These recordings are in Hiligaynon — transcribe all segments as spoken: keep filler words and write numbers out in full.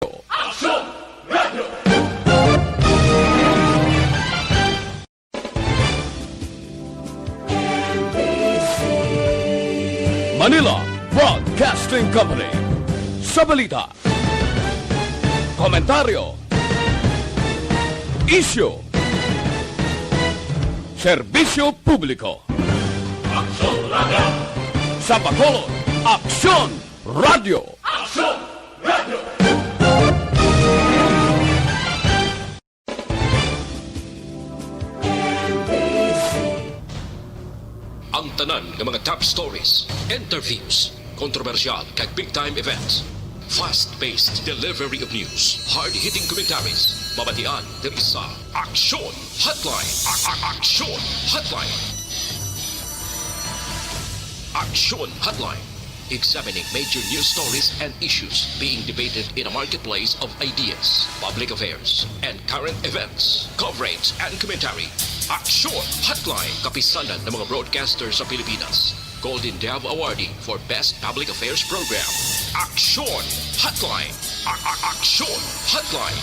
Aksyon Radio! Manila Broadcasting Company. Sa balita, komentaryo, isyu, serbisyo publiko. Aksyon Radio! Sa Bacolod, Aksyon Radio! Aksyon Radio! Ang tanan nga mga top stories, interviews, kontrobersyal kag big time events. Fast-paced delivery of news, hard-hitting commentaries, mabatian diri sa Aksyon Hotline. A- a- Aksyon Hotline. Aksyon Hotline. Examining major news stories and issues being debated in a marketplace of ideas, public affairs, and current events. Coverage and commentary. Aksyon Hotline. Kapisanan ng mga broadcaster sa Pilipinas. Golden Dove Awardee for Best Public Affairs Program. Aksyon Hotline. A- a- Aksyon Hotline.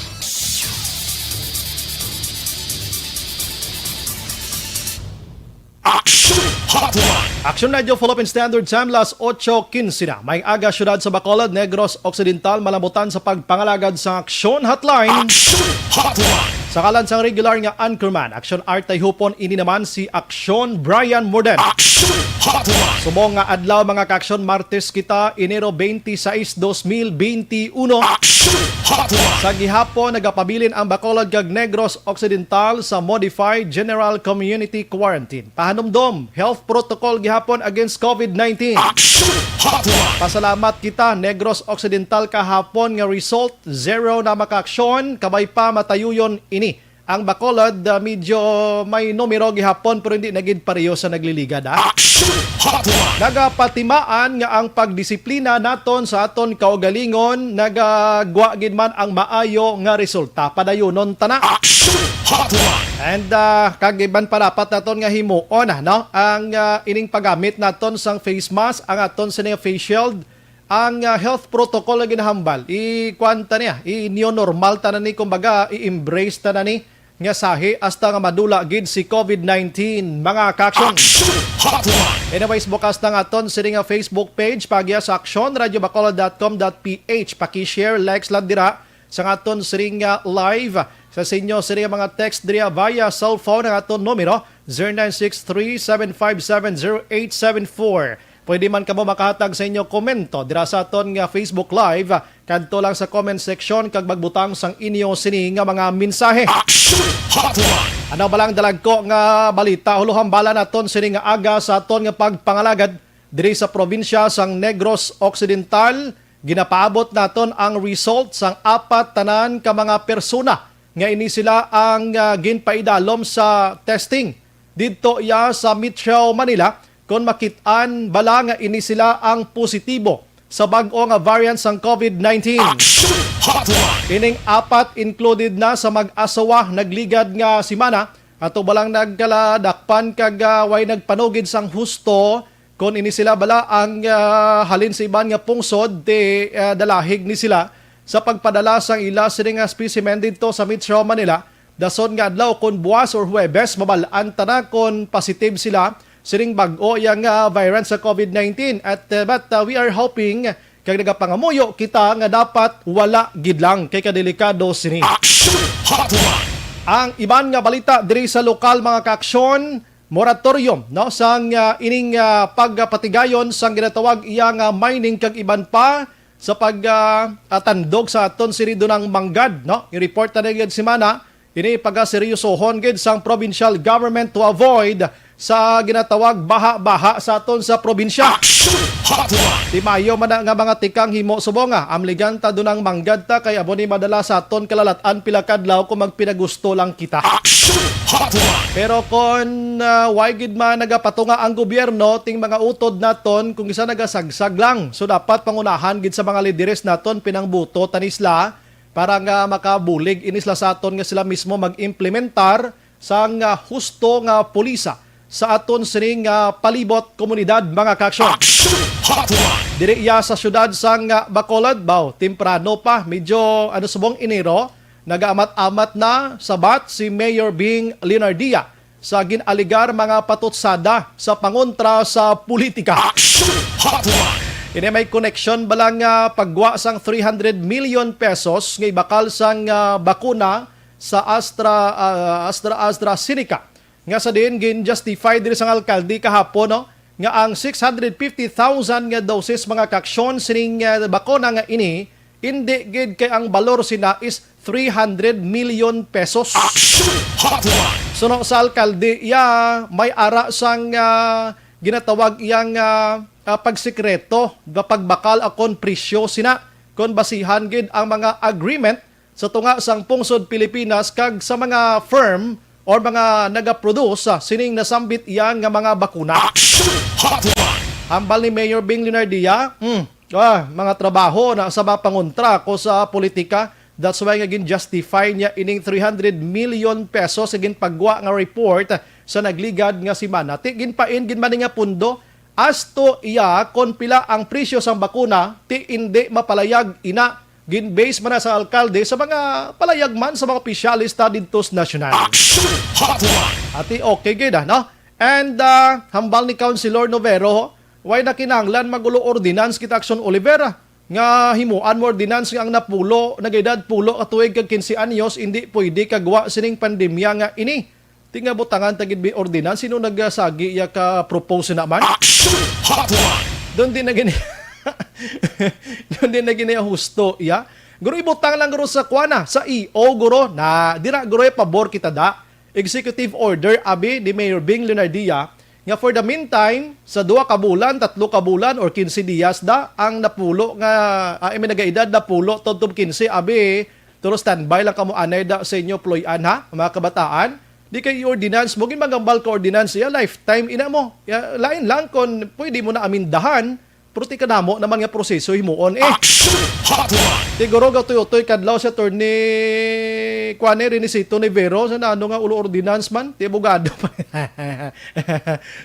Aksyon Hotline. Aksyon Radio, Philippine Standard Time, las ocho quince na. May aga, siyudad sa Bacolod, Negros Occidental, malambutan sa pagpangalagad sa Aksyon Hotline. Aksyon Hotline. Sa ngalan sang regular nga anchorman, Aksyon Art Tayhupon, ini naman si Aksyon Brian Morden. Aksyon Hotline. Subong nga adlaw, mga kaaksyon, Martes kita, Enero twenty-six, dos mil benti uno. Aksyon Hotline. Sa gihapon, nagapabilin ang Bacolod kag Negros Occidental sa Modified General Community Quarantine. Pahanumdom, health protocol gihapon against COVID nineteen. Aksyon Hotline. Pasalamat kita, Negros Occidental, kahapon nga result, zero na, mga kaaksyon, kabay pa matayuyon ini. Ang Bacolod, ah, medyo may numero gihapon, pero hindi na gid pareho sa nagliligad, ha? Aksyon Hotline. Nagapatimaan nga ang pagdisiplina naton sa aton kaugalingon nagagwa gid man ang maayo nga resulta. Padayunon ta na. Aksyon Hotline. And, ah, kag iban pa dapat naton nga himuon, no? Ang, ah, ining paggamit naton sang face mask, ang aton sini face shield, ang, ah, health protocol nga ginahambal, i-kuwan ta niya, i-new normal ta na ni, kumbaga, i-embrace ta na ni, nga sahi hasta nga madula gid si COVID nineteen, mga kaaksyon. Aksyon Hotline. Anyways, bukas na nga aton sini nga Facebook page, pagya sa aksyon radio bacolod dot com dot ph. Paki-share, likes lang dira sa nga aton sini nga live. Sa sinyo sini nga mga text dira via cellphone, ang aton numero, zero nine six three, seven five seven, zero eight seven four. Pwede man kamo makahatag sa inyo komento dira sa aton nga Facebook Live. Kadto lang sa comment section kag magbutang sang inyo sini nga mga mensahe. Action Hotline! Ano ba lang dalagko nga balita? Huluhambala naton sini nga aga sa aton nga pagpangalagad diri sa probinsya sang Negros Occidental. Ginapaabot naton ang result sang apat tanan ka mga persona nga ini sila ang, ah, ginpaidalom sa testing didto iya sa Metro Manila, kon makit-an bala nga ini sila ang positibo sa bag-o nga variant sang COVID nineteen. Action Hotline! Ining apat included na sa mag-asawa nagligad nga semana, ato ba lang nagkaladakpan kag, ah, way nagpanugid sang husto kon ini sila bala ang, ah, halin sa iban nga pungsod, ti, ah, dalahig ni sila sa pagpadala sang ila sini nga specimen didto sa Metro Manila. Dason nga adlaw, kon buwas or Huwebes, mabal-an ta na kon positive sila sining bag-o iya nga variant sa COVID nineteen. At, uh, but, uh, we are hoping, kag nagapangamuyo kita nga dapat wala gid lang kay kadelikado sini. Action Hotline! Ang iban nga balita diri sa lokal, mga kaaksyon, moratorium, no, sang, uh, ining, uh, pagpatigayon sang ginatawag iya nga mining kag iban pa sa pag, uh, atandog sa aton sini dunang manggad, no? I-report na gid semana, ini pagaseryosohon gid sang provincial government to avoid sa ginatawag baha-baha sa aton sa probinsya. Action Hotline! Di maayo man na nga mga tikang himo subong nga amligan ta dunang manggad ta kay amo ni madala sa aton kalalat-an pila ka adlaw kung magpinagusto lang kita. Action Hotline! Pero kon, ah, way gid man nagapatunga ang gobyerno ting mga utod naton, kung isa nagasagsag lang. So dapat pangunahan gid sa mga lideres naton pinangbuto tanisla para nga makabulig ini sila sa aton nga sila mismo mag-implementar sang, ah, husto nga pulisa sa aton sining, ah, palibot komunidad, mga kaaksyon. Action Hotline! Diri iya sa siyudad sang, ah, Bacolod, baw, temprano pa, medyo, ano, subong Enero, nagaamat-amat na sabat si Mayor Bing Leonardia sa gin-alegar mga patutsada sa pangontra sa politika. Action Hotline! Ini may koneksyon bala nga paggwa sang three hundred million pesos nga ibakal sang, ah, bakuna sa Astra, ah, Astra, AstraZeneca, nga sa diin gin-justify diri sang alkalde kahapon, no, nga ang six hundred fifty thousand nga doses, mga kaaksyon, sining, ah, bakuna nga ini, indi gid kay ang balor sina is three hundred million pesos. Action Hotline! Suno sa alkalde, iya may ara sang, ah, ginatawag iyang, ah, ah, pagsikreto nga pagbakal akon presyo sina, kon basihan gid ang mga agreement sa tunga sang pungsod Pilipinas kag sa mga firm or mga nagaproduce, ah, sining nasambit iya nga mga bakuna. Action Hotline! Hambal ni Mayor Bing Leonardia, hmm, ah, mga trabaho na sa mapangontra ko sa politika. That's why nga gin-justify niya ining three hundred million pesos sa ginpagwa nga report sa nagligad nga semana. Ti ginpain gid man ni nga pundo, asto iya kon pila ang presyo sang bakuna, ti indi mapalayag ina. Gin-base man na sa alkalde sa mga palayag man sa mga opisyales ta didto sa nasyonal. Action Hotline! Ati okay gid, ah, no? And, ah, hambal ni Councilor Novero, way na kinahanglan mag-ulo ordinance kita, Action Oliver, ah, nga himuan mo ordinance nga ang napulo, nagaedad pulo ka tuig kag quince anyos, indi pwede kagwa sining pandemya nga ini. Ti nga butangan ta gid bi ordinance, sino nagasagi iya ka propose na man? Action Hotline! Doon din na gini, doon din na gini husto iya. Guro, ibutang lang guro sa kuana, sa E O guro na dira guro, eh, pabor kita da. Executive order abi ni Mayor Bing Leonardia nga for the meantime, sa duha ka bulan, tatlo ka bulan, or quince dias da ang napulo nga, ah, I mean, nagaedad napulo tubtob quince, abi, turo standby lang kamo anay da sa inyo puloy-an, ha, mga kabataan. Di kay i-ordinance mo, ginmagambal ka ordinance, ya, lifetime ina mo. Ya, lain lang kon pwede mo na amindahan, pero ti kadamo naman nga proseso himuon, eh. Action Hotline! Siguro gatoy-utoy kadlaw si Attorney, kuan, eh, Renisito Nivero, sa nano nga ulo ordinance man, ti abogado pa.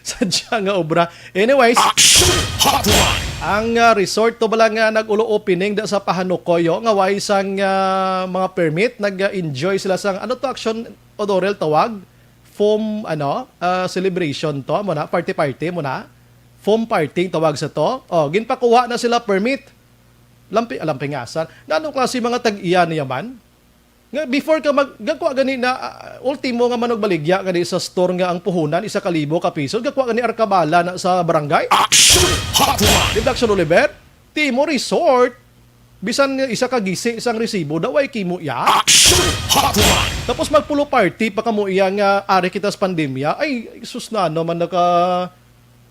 Sadya nga obra. Anyways, Action Hotline! Ang, ah, resort to bala nga nag-ulo opening da sa Pahanukoy, oh, nga way sang, ah, mga permit, nag-enjoy sila sang, ano to, Action Odorel tawag? Foam, ano, ah, celebration to, mo na, party-party mo na. Foam party ang tawag sa to. Oh, ginpakuha na sila permit. Lampi, ah, lampingasan. Nano klase mga tag-iya niya man? Nga before ka mag-, gagwa gani na, ah, ultimo nga manugbaligya gani sa store nga ang puhunan, isa ka libo ka piso, gagwa gani arkabala na sa barangay? Action Hotline! Di ba, Action Oliver? Timo Resort, bisan nga isa ka gisi sang resibo, daw ay kimo iya? Action Hotline! Tapos magpulo party pa kamo iya nga ari kita sa pandemya, ay, sus, na naman naka,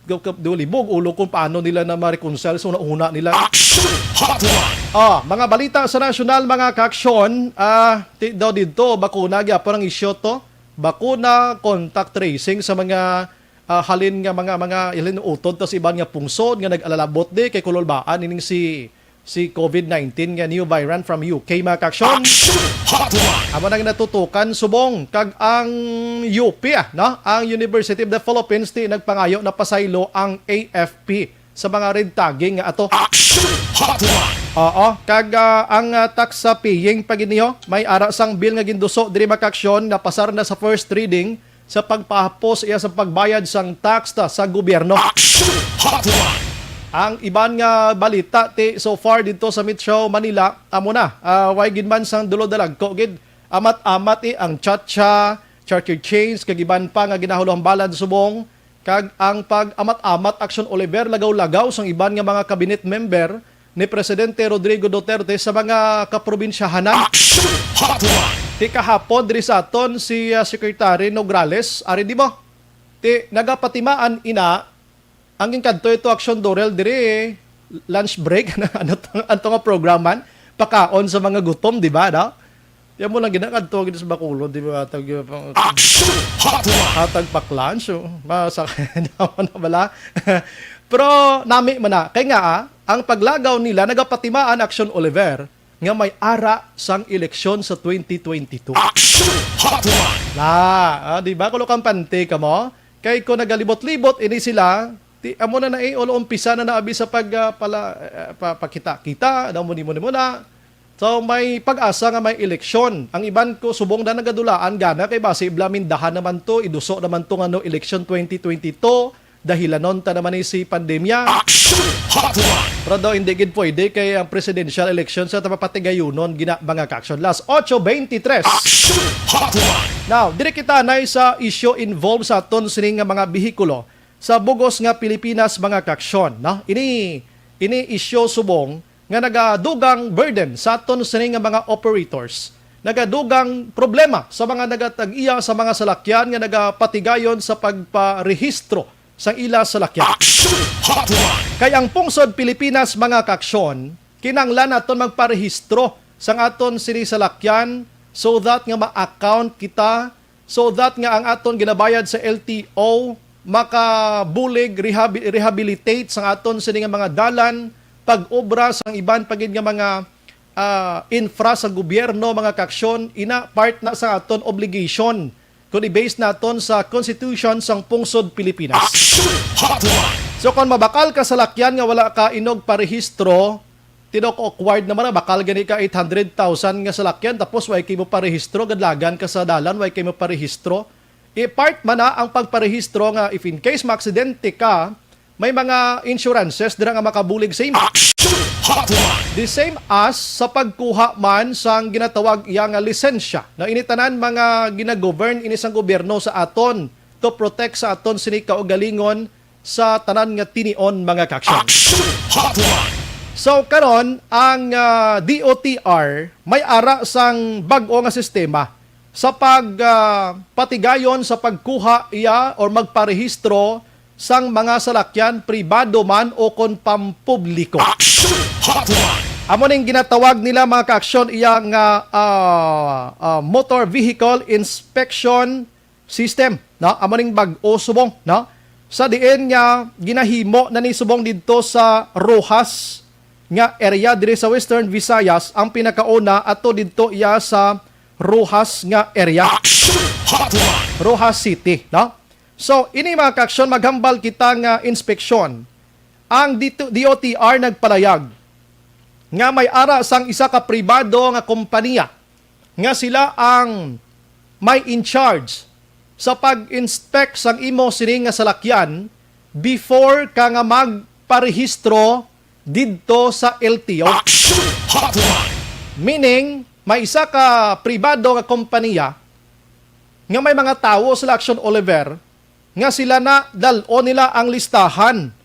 Gab-, gab-, di libog ulo kung paano nila na ma-reconcile sa una-una nila. Action Hotline! Ah, mga balita sa nasyonal, mga kaaksyon, ah, ti-, daw didto, bakuna gyapon ang isyu to. Bakuna, contact tracing sa mga, ah, halin nga mga, mga, halin utod ta sa iban nga pungsod nga nag-alalabot di kay kululbaan ining si si COVID nineteen nga new variant from U K, mga kaaksyon. Action Hotline! Amo nang natutukan subong kag ang U P, ah, no? Ang University of the Philippines ti nagpangayo na pasaylo ang A F P sa mga red tagging nga ato. Action Hotline! Oo, kag, ah, ang, ah, tax sa paying pa gid niyo, may ara sang bill nga ginduso diri, mga kaaksyon, napasar na sa first reading sa pagpahapos iya sa pagbayad sang tax ta sa gobyerno. Action Hotline! Ang iban nga balita ti so far dito sa Metro Manila, amo na, ah, way gid man sang dulo dalagko gid. Amat-amat, eh, ang cha-cha, charter chains, kag iban pa nga ginahulohambalan subong, kag ang pag-amat-amat, Action Oliver, lagaw-lagaw sang iban nga mga cabinet member ni Presidente Rodrigo Duterte sa mga kaprobinsyahanan. Action Hotline! Ti kahapon diri sa aton si, ah, Secretary Nograles, ari di mo? Ti nagapatimaan ina ang ginkadto ito, Action Dorel, diri lunch break, ano to, ano to nga programan? Pakaon sa mga gutom, di ba, no? Yan mo lang ginakadto gid sa Bacolod, di ba? Hatag, uh, pang-, Action Hotline! Hatag pack lunch, oh. Masakay naman na bala. Pero nami man na. Kay nga, ah, ang paglagaw nila nagapatimaan, Action Oliver, nga may ara sang eleksyon sa twenty twenty-two. Action Hotline! Na, ah, di ba? Kulo kampante ka mo? Kay kung nagalibot-libot ini sila, Ti, amo na na eh, ulo umpisa na na abi sa pag, ah, pala, ah, pa-, pakita-kita, daw mo, nimo, nimo na. So, may pag-asa nga may eleksyon. Ang iban ko, subong na nagadulaan, gana kay basi blamindahan naman to, iduso naman to nga no eleksyon twenty twenty-two, dahilanon ta naman ni si pandemya. Action Hotline! Pero daw, hindi gid pwede kay ang presidential election sa tapapatigayunon gina mga ka-action. Last, otso veintitrés. Action Hotline! Now, diri kita na sa issue involved sa aton sini nga mga behikulo sa bugos nga Pilipinas, mga ka-action, no? Ini, ini issue subong nga nagadugang burden sa aton sini nga mga operators. Nagadugang problema sa mga nagatag-iya sa mga salakyan nga nagapatigayon sa pagparehistro sang ila salakyan. Action Hotline! Kay ang pungsod Pilipinas, mga ka-action, kinahanglan naton magparehistro sang aton sini salakyan so that nga ma-account kita, so that nga ang aton ginabayad sa L T O makabulig, rehabi-, rehabilitate sang aton sini nga mga dalan, pag-obra sang iban pa gid nga mga, ah, infra sa gobyerno, mga ka-action, ina part na sa aton obligation kung i-base naton sa Constitution sang pungsod Pilipinas. Action Hotline! So, kung mabakal ka salakyan nga wala ka inog parehistro, tinok awkward naman na, bakal gani ka eight hundred thousand nga salakyan, tapos way kay mo parehistro, gadlagan ka sa dalan, way kay mo parehistro. I-part man na ang pagparehistro nga if in case maaksidente ka, may mga insurances dira nga makabulig sa imo. Action Hotline! The same as sa pagkuha man sang ginatawag iya nga lisensya. Na ini tanan mga ginagovern ini sang gobyerno sa aton to protect sa aton sini kaugalingon sa tanan nga tinion, mga ka-action. Action Hotline! So, karon, ang, ah, D O T R may ara sang bag-o nga sistema sa pag, ah, patigayon sa pagkuha iya or magparehistro sang mga salakyan, pribado man o kon pampubliko. Action Hotline! Amo ning ginatawag nila, mga ka-action, iya nga, ah, ah, motor vehicle inspection system, no? Amo ning bag-o subong, no? Sa diin nga ginahimo na ni subong didto sa Roxas nga area diri sa Western Visayas, ang pinakauna ato didto iya sa Roxas nga area. Action Hotline! Roxas City, no? So, ini, mga ka-action, maghambal kita nga inspeksyon. Ang D O T R nagpalayag nga may ara sang isa ka pribado nga kompanya nga sila ang may in charge sa pag-inspect sang imo sini nga salakyan before ka nga magparehistro didto sa L T O. Action Hotline! Meaning, may isa ka pribado nga kompanya nga may mga tawo sila, Action Oliver, nga sila na dal-on nila ang listahan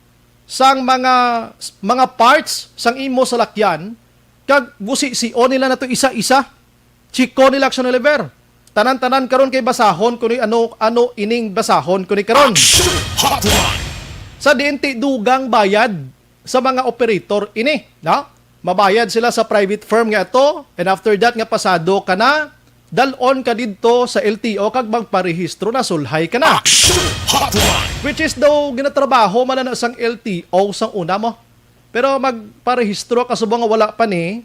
sang mga, mga parts sang imo salakyan, kag busi-sion nila na to isa-isa. Chiko nila, Action Oliver. Tanan-tanan karon kay basahon ko ni ano, ano ining basahon ko ni karon. Action Hotline! Sa diin ti dugang bayad sa mga operator ini, no? Mabayad sila sa private firm nga ito, and after that nga pasado ka na, dal-on ka didto sa L T O kag magparehistro na, sulhay ka na. Action Hotline! Which is daw ginatrabaho man na sang L T O sang una mo. Pero magparehistro ka subong nga wala pa ni,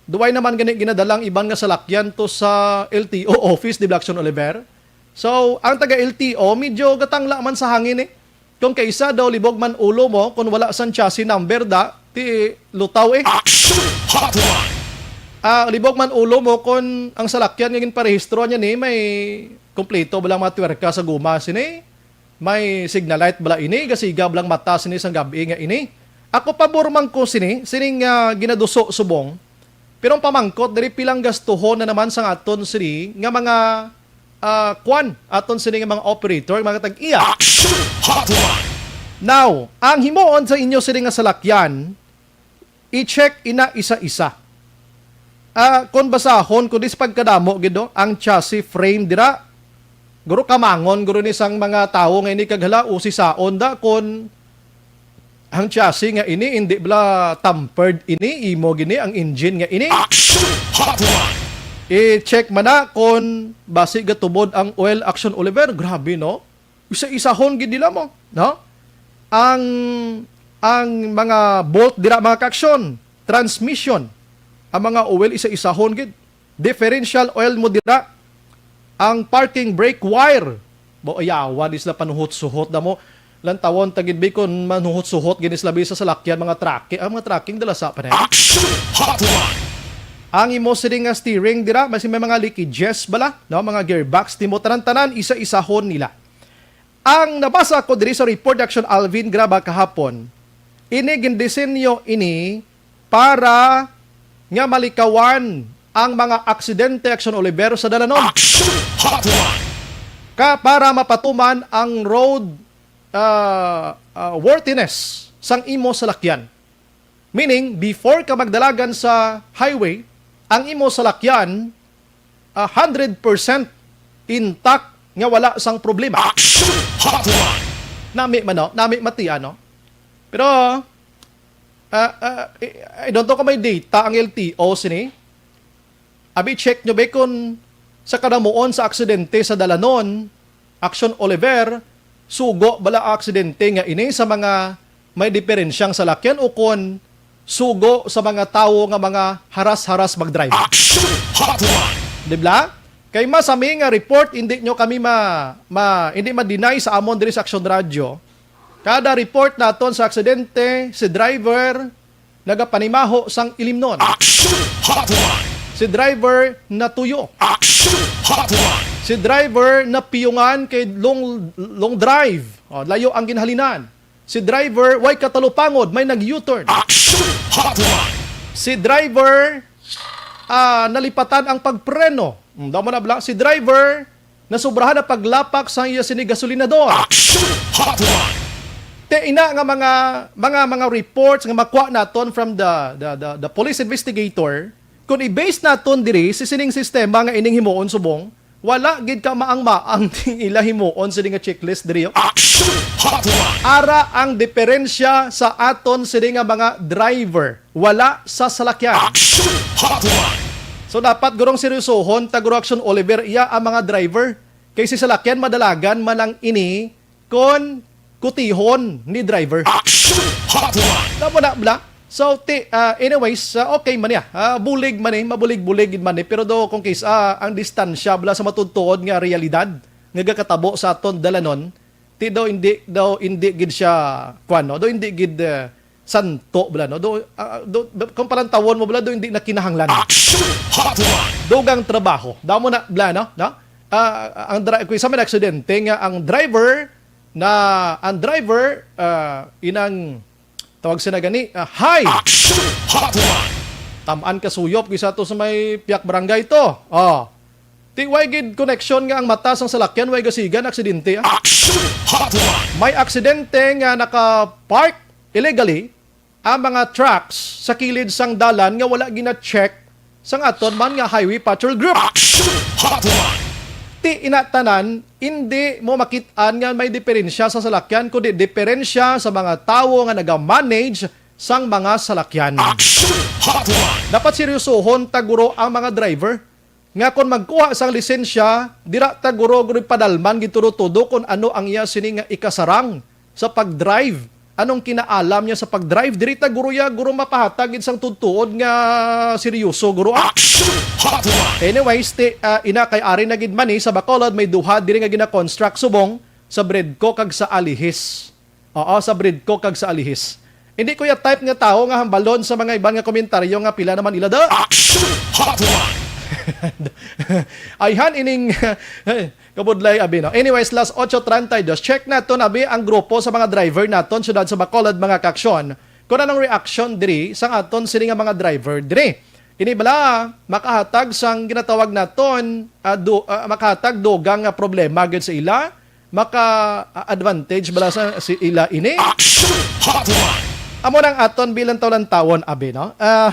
duway naman gani ginadalang iban nga salakyan to sa L T O office, di ba, Action Oliver? So, ang taga L T O, medyo gatangla man sa hangin eh. Kung kaisa daw, libog man ulo mo, kung wala sang chassis number da, ti lutaw eh. Action Hotline! Ah, libog man ulo mo kung ang salakyan nga ginparehistro niya ni may kompleto ba lang mga twerka sa guma sini? May signal light bala ini, gasiga bala ang mata sini sang gab-i nga ini. Ako pabor man ko sini, sining, ah, ginaduso subong. Pero ang pamangkot diri, pilang gastuhon na naman sang aton sini nga mga, ah, kwan, aton sini nga mga operator, mga tag-iya. Action Hotline! Now, ang himuon sa inyo sini nga salakyan, i-check ina isa-isa. Ah, kon basahon, kun dis pagkadamo gid, no, ang chassis frame dira, guro kamangon guro ni sang mga tawo nga ini kag hala, usisaon da kon ang chassis nga ini indi bala tampered ini, imo gini ang engine nga ini. Action Hotline! I-check man na kon basi gatubod ang oil, Action Oliver. Grabe, no? Isa-isahon gid nila mo, no? Ang, ang mga bolt dira, mga ka-action, transmission, ang mga oil isa-isahon gid. Differential oil mo dira, ang parking brake wire. Bo, ayawa di sila panuhot-suhot na mo. Lantawon ta gid, bi, kon manuhot-suhot gid ni sila, bi, sa salakyan, mga tracking, ang mga tracking dala sa pa na. Action Hotline! Ang imo sini nga steering dira, may, may mga leakages bala, no, mga gearbox, timo tanan-tanan, isa-isahon nila. Ang nabasa ko diri sa report ni Action Alvin Graba kahapon, ini gindisenyo ini para nga malikawan ang mga aksidente, Action Oliver, sa dalanon. Action Hotline! Ka para mapatuman ang road, ah, ah, worthiness sang imo salakyan. Meaning, before ka magdalagan sa highway, ang imo salakyan, ah, hundred percent intact, nga wala sang problema. Action Hotline! Nami man, no? Nami mati, ano? Pero, ah, ah, I, I don't know kung may data ang L T O sini. Abi, check nyo ba kung sa kanamuon sa aksidente sa dalanon, Action Oliver, sugo bala ang aksidente nga ini sa mga may diferensyang salakyan o kon sugo sa mga tawo nga mga haras-haras mag-drive? Action Hotline! Di ba? Kay masami nga report, hindi nyo kami ma, ma, hindi ma-deny sa amon diri sa Action Radio. Kada report naton sa aksidente, si driver nagapanimaho sang ilimnon. Action Hotline! Si driver natuyo. Action Hotline! Si driver napiyungan kay long, long drive. O, layo ang ginhalinan. Si driver way katalupangod, may nag-U-turn. Action Hotline! Si driver, ah, nalipatan ang pagpreno. Hmm, daw mo na bala. Si driver, nasubrahan na paglapak sa iya sini gasolinador. Action Hotline! Te ina nga mga, mga, mga reports nga makuha naton from the, the, the, the police investigator, kung i-base naton diri si sining sistema nga ining himuon subong, wala gid ka maang-maang ting ila himuon sini nga checklist diri, oh. Action Hotline! Ara ang diferensya sa aton sini nga mga driver, wala sa salakyan. Action Hotline! So, dapat gurong seryosohon ta, guro Action Oliver, iya ang mga driver. Kay si salakyan madalagan man lang ini kon kutihon ni driver. Action Hotline! Tama na, bla? So, ti, ah, anyways, ah, okay man niya. Ah, bulig man eh, mabulig-bulig gid man eh. Pero do, kung case, ah, ang distansya, bla, sa matutuod nga realidad nga gakatabo sa aton dalanon, ti do hindi, do hindi gid siya, kwan, no? Do hindi gid, eh, santo, bla, no? Do, ah, do, do, kung palantawon mo, bla, do hindi na kinahanglan. Action Hotline! Dugang trabaho. Damo na, bla, no? No? Ah, ang dra-, kung isa man aksidente nga ang driver na, ang driver, ah, inang tawag sila gani, ah, hi! Action Hotline! Tamaan ka suyop, kisa to sa may piyak barangay to. Oh. Ti way gid connection nga ang mata sang salakyan way gasigan aksidente, ah. Action Hotline! May aksidente nga naka-park illegally ang mga trucks sa kilid sang dalan nga wala gina-check sang aton man nga Highway Patrol Group. Action Hotline! Ti ina tanan, indi mo makit-an nga may diferensya sa salakyan, kundi diferensya sa mga tawo nga naga-manage sang mga salakyan. Action Hotline! Dapat seryosohon ta guro ang mga driver nga kon magkuha sang lisensya, dira ta guro, guro padalman gid tudo-tudo kon ano ang iya sini nga ikasarang sa pag-drive. Anong kinaalam niya sa pag-drive? Diri ta guro ya, guro mapahatag gid sang tudtuod nga seryoso, guro, ah. Action Hotline! Anyways, ti, ah, ina kay ari na gid man ni sa Bacolod may duha diri nga gina-construct subong sa Bredco kag sa Alihis. Oo, sa Bredco kag sa Alihis. Hindi ko ya type nga tawo nga hambalon sa mga iban nga komentaryo nga pila naman ila da. Action Hotline! Ayhan ining kabudlay, abi, no? Anyways, las ocho treinta y dos. Check naton, abi, ang grupo sa mga driver naton, siyudad sa Bacolod, mga kaaksyon. Kung anong reaction diri sa aton sini nga mga driver diri. Ini bala makahatag sang ginatawag naton, ah, du-, ah, makahatag dugang nga problema gid sa ila, maka-advantage bala sa, si ila ini? Action Hotline! Amo nang aton bilang taw-lantawon, abi, no? Ah,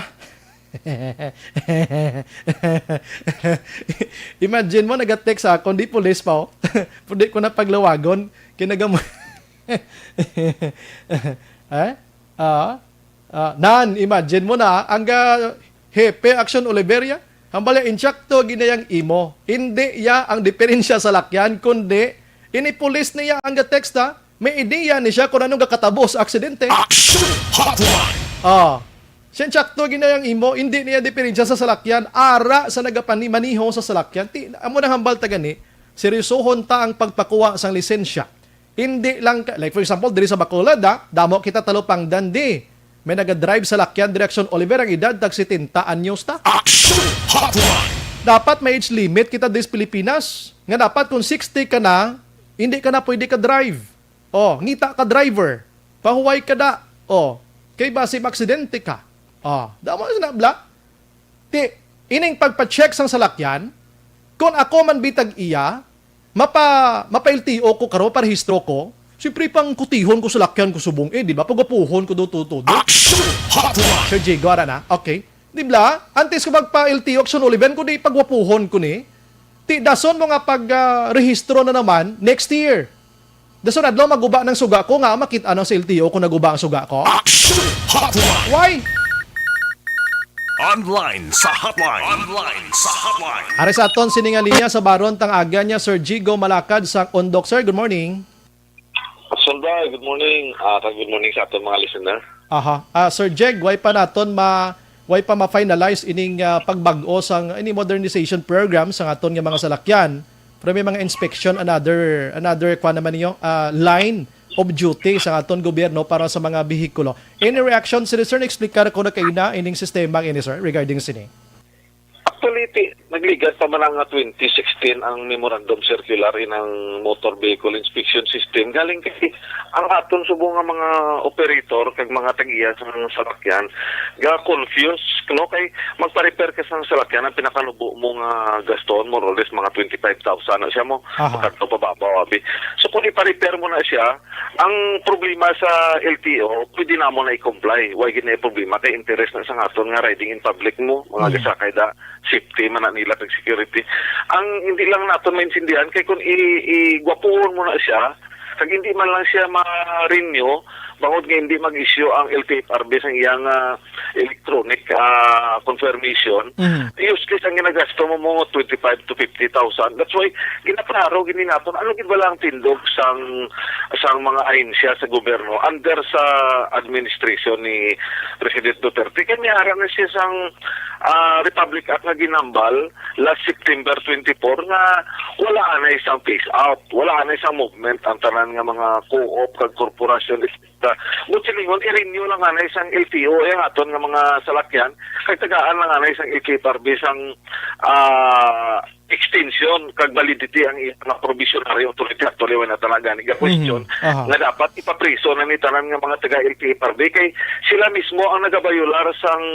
imagine mo, nag-text sa akon, di pulis pa, oh. Pwede ko na paglawagon, kinagamo-, ha? Ah, ah, nan, imagine mo na, ang, ah, Hepe Action Oliveria, hambal niya, "Insakto gid na yang imo. Hindi ya ang diferensya sa lakyan, kundi ini pulis niya ang ga-text, ha. May ideya ni siya kung anong gakatabo sa aksidente." Action Hotline! Ah, siya, "Insakto gid na yang imo, hindi niya diferensya sa salakyan, ara sa nagapani-, maniho sa salakyan." Ti, amo nang hambal ta gani, seryosohon ta ang pagpakuha sang lisensya. Hindi lang, ka- like for example, diri sa Bacolod, ah, damo kita talupangdan di. May nagadrive sa lakyan direksyon Oliver, ang edad tag setenta anyos ta. Action Hotline. Dapat may age limit kita diri sa Pilipinas. Nga dapat kung sixty ka na, hindi ka na pwede ka drive. Oh, ngita ka driver. Pahuway ka da. Oh, kay basi maaksidente ka. Oh, damo na bla. Ti, ining pagpa-check sang salakyan, kung ako man bitag iya, mapa, mapa-L T O ko karon, parehistro ko, siyempre pang kutihon ko salakyan ko subong eh, di ba? Pagwapuhon ko do tuto. Action Hotline. Sir Jigo, ara na? Okay. Di ba? Antes ko magpa-L T O, Action Oliven, kundi pagwapuhon ko ni. Ti, dason mo nga pag-rehistro na naman next year. Dason adlaw maguba ng suga ko nga makita na sa L T O kung naguba ang suga ko. Action Hotline. Why? Online sa hotline. Online sa hotline. Ari sa aton sini nga linya sa Baron tang aga niya, Sir Jigo Malakad sang Undok. Sir, good morning. Sunday, good morning. Ah, kag good morning sa aton mga listener. Aha. Ah, Sir Jeg, why pa naton ma why pa ma-finalize ining ah, pagbag-o sang ini modernization program sa aton nga mga salakyan? Pero may mga inspection, another another kwa naman niyo ah, line of duty sa aton gobyerno para sa mga behikulo. Any reaction, sir? Sir, explicar ko na kaina ining sistema ini, sir, regarding sini. Actually, ti, nagligat pa man ang twenty sixteen ang memorandum circular inang motor vehicle inspection system. Galing kay ang aton subong nga mga operator kag mga tagiya sa salakyan ga confuse, no, kay magpa-repair ka sa salakyan, ang pinakanubo mo nga gaston more or less mga twenty-five thousand na siya mo. Aha. Makadto pa babaw abi. So kung ipa-repair mo na siya, ang problema sa L T O, pwede na mo na i-comply. Why gid na problema kay interest na sa aton nga riding in public mo, mga Mm. gasakay da, safety man na nila kag security. Ang hindi lang naton maintindihan kay kung i igwapuhon mo na siya, kag hindi man lang siya ma-renew, bangod nga hindi mag-issue ang L T F R B sang iyang ah, electronic ah, confirmation, Mhm. useless ang ginagasto mo mo twenty-five to fifty thousand. That's why ginaklaro gini naton ano gid bala ang tindog sang sang mga ahensya sa gobyerno under sa administration ni President Duterte. Kay may ara na siya sang ah, Republic Act nga ginambal last September twenty-four nga wala anay sang phase out, wala anay sang movement ang tanan nga mga co-op kag korporasyon. But silingon, i-renew lang anay sang L T O, eh, ang aton nga mga salakyan, kay tagaan lang anay sang L T F R B sang ah, extension kag validity ang iya nga probationary authority. Actually, wala na talaga ni question Mhm. Aha. nga dapat ipapriso na ni tanan nga mga taga L T F R B kay sila mismo ang nagabayular sang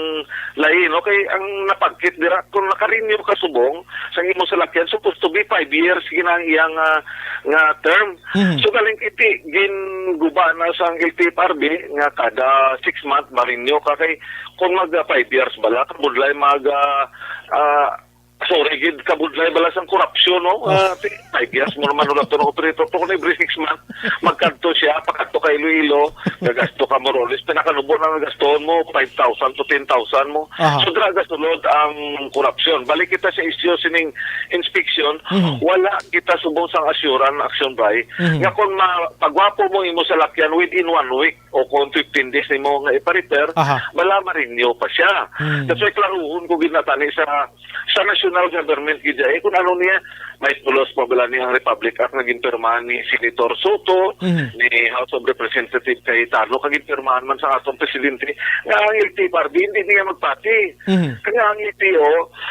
lahi, no? Kay ang napagkit dira, kung naka-renew ka subong sang imo salakyan, supposed to be five years gina ang iyang ah, nga term. Mhm. So galing iti ginguba na sang L T F R B nga kada six month ma-renew ka kay kung mag ah, five years bala kabudlay mag ah, ah, sorry gid kabudlay bala sang korupsyon, no? Ah, ti- five years mo naman ulat to operator to kung every six months magkadto siya pakadto ka Iloilo, gagasto ka more or less, pinakanubo na nga gastoon mo five thousand to ten thousand mo. Aha. So dira gasulod ang korupsyon. Balik kita sa issue sining inspection, Mhm. wala kita subong sang assurance action by Mhm. nga kung ma- pagwapo mo imo salakyan within one week o kung fifteen days nimo nga ipa-repair, Aha. bala ma-renew pa siya. Hmm. That's why klaruhon ko gid na tani sa sa national government gid eh, kung ano niya may pulos pa bala ni ang Republic Act nga ginpirmahan ni Senator Soto, Mhm. ni House of Representative Cayetano, kag ginpirmahan man sa atong presidente nga ang L T F R B hindi niya magpati. Mhm. Kaya ang L T O,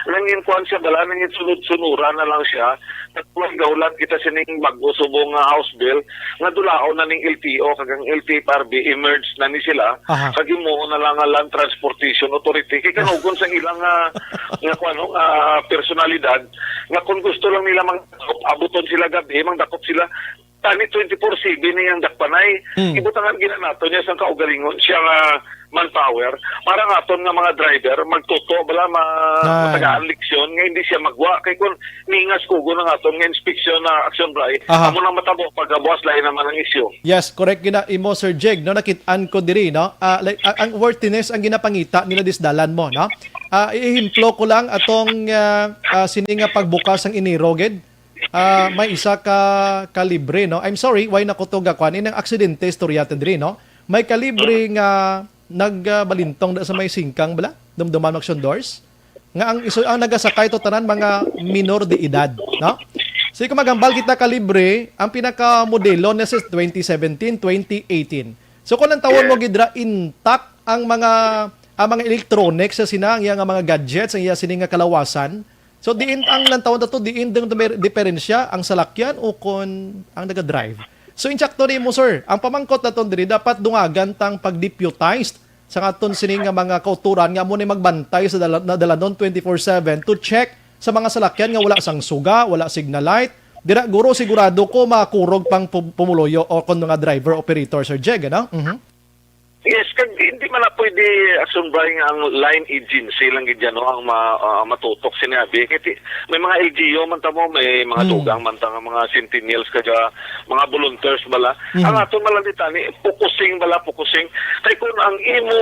nangin kuan siya bala, nangin sunod-sunuran na lang siya. Kag gahulat kita sining bag-o subong nga House Bill nga dulaon na ning L T O kag ang L T F R B emerge na ni sila Aha. kag himuon na lang nga Land Transportation Authority kay kanugon sang ilang nga nga kuan, no, nga personalidad nga kung gusto lang nila mang abuton sila gabi, mangdakop sila tani twenty-four seven ni ang dakpanay. Hmm. Ibutangan gina nato niya sang kaugalingon siya nga manpower para nga aton nga mga driver magtuto bala ma Ah. matagaan leksyon nga hindi siya magwa kay kun ningas kugo na nga aton nga inspeksyon na action bala eh, Aha. amo nang matabo pagkabuas lain naman ang isyu. Yes, correct gina imo, Sir Jeg, no, nakit-an ko diri, no. Ah, like, a- ang worthiness ang ginapangita nila dis dalan mo, no. Ah, ihemplo ko lang atong ah, ah, sini nga pagbukas ang iniro gid. Ah, may isa ka kalibre, no. I'm sorry, why nako to gakuan inang aksidente istorya ta diri, no. May kalibre nga nagbalintong da sa may singkang bala, dumduman action doors. Nga ang iso ang nagasakay to tanan mga minor de edad, no? So, kung maghambal kita ka libre, ang pinakamodelo na sa twenty seventeen, twenty eighteen. So, kung ang tawon mo, yes, gid ra, intact ang mga, ang mga electronics sa sina, ang iya nga mga gadgets, ang iya sini nga kalawasan. So, diin ang lantawon nato, diin ang dimer-, diferensya, ang salakyan o kon ang nagadrive. So, insakto nimo, sir, ang pamangkot naton diri, dapat dungagan tang pag-deputized sa aton sini nga mga kauturan nga amo ni magbantay sa dala-, na dalanon twenty-four seven to check sa mga salakyan nga wala sang suga, wala signal light. Dira, guro, sigurado ko makurog pang pum-, pumuluyo o kon mga driver, operator, Sir Jeg, ano? Mhm. Yes, kag hindi man na pwede, Action Bry, nga ang line agency lang gid yan, no, ang ma-, ah, matutok sini abi. Kay ti-, may mga L G U man ta mo, may mga, mm, dugang man ta nga mga sentinels, kag, ah, mga volunteers bala. Mhm. Ang aton man lang dito, ni focusing bala, focusing. Kay kung ang imo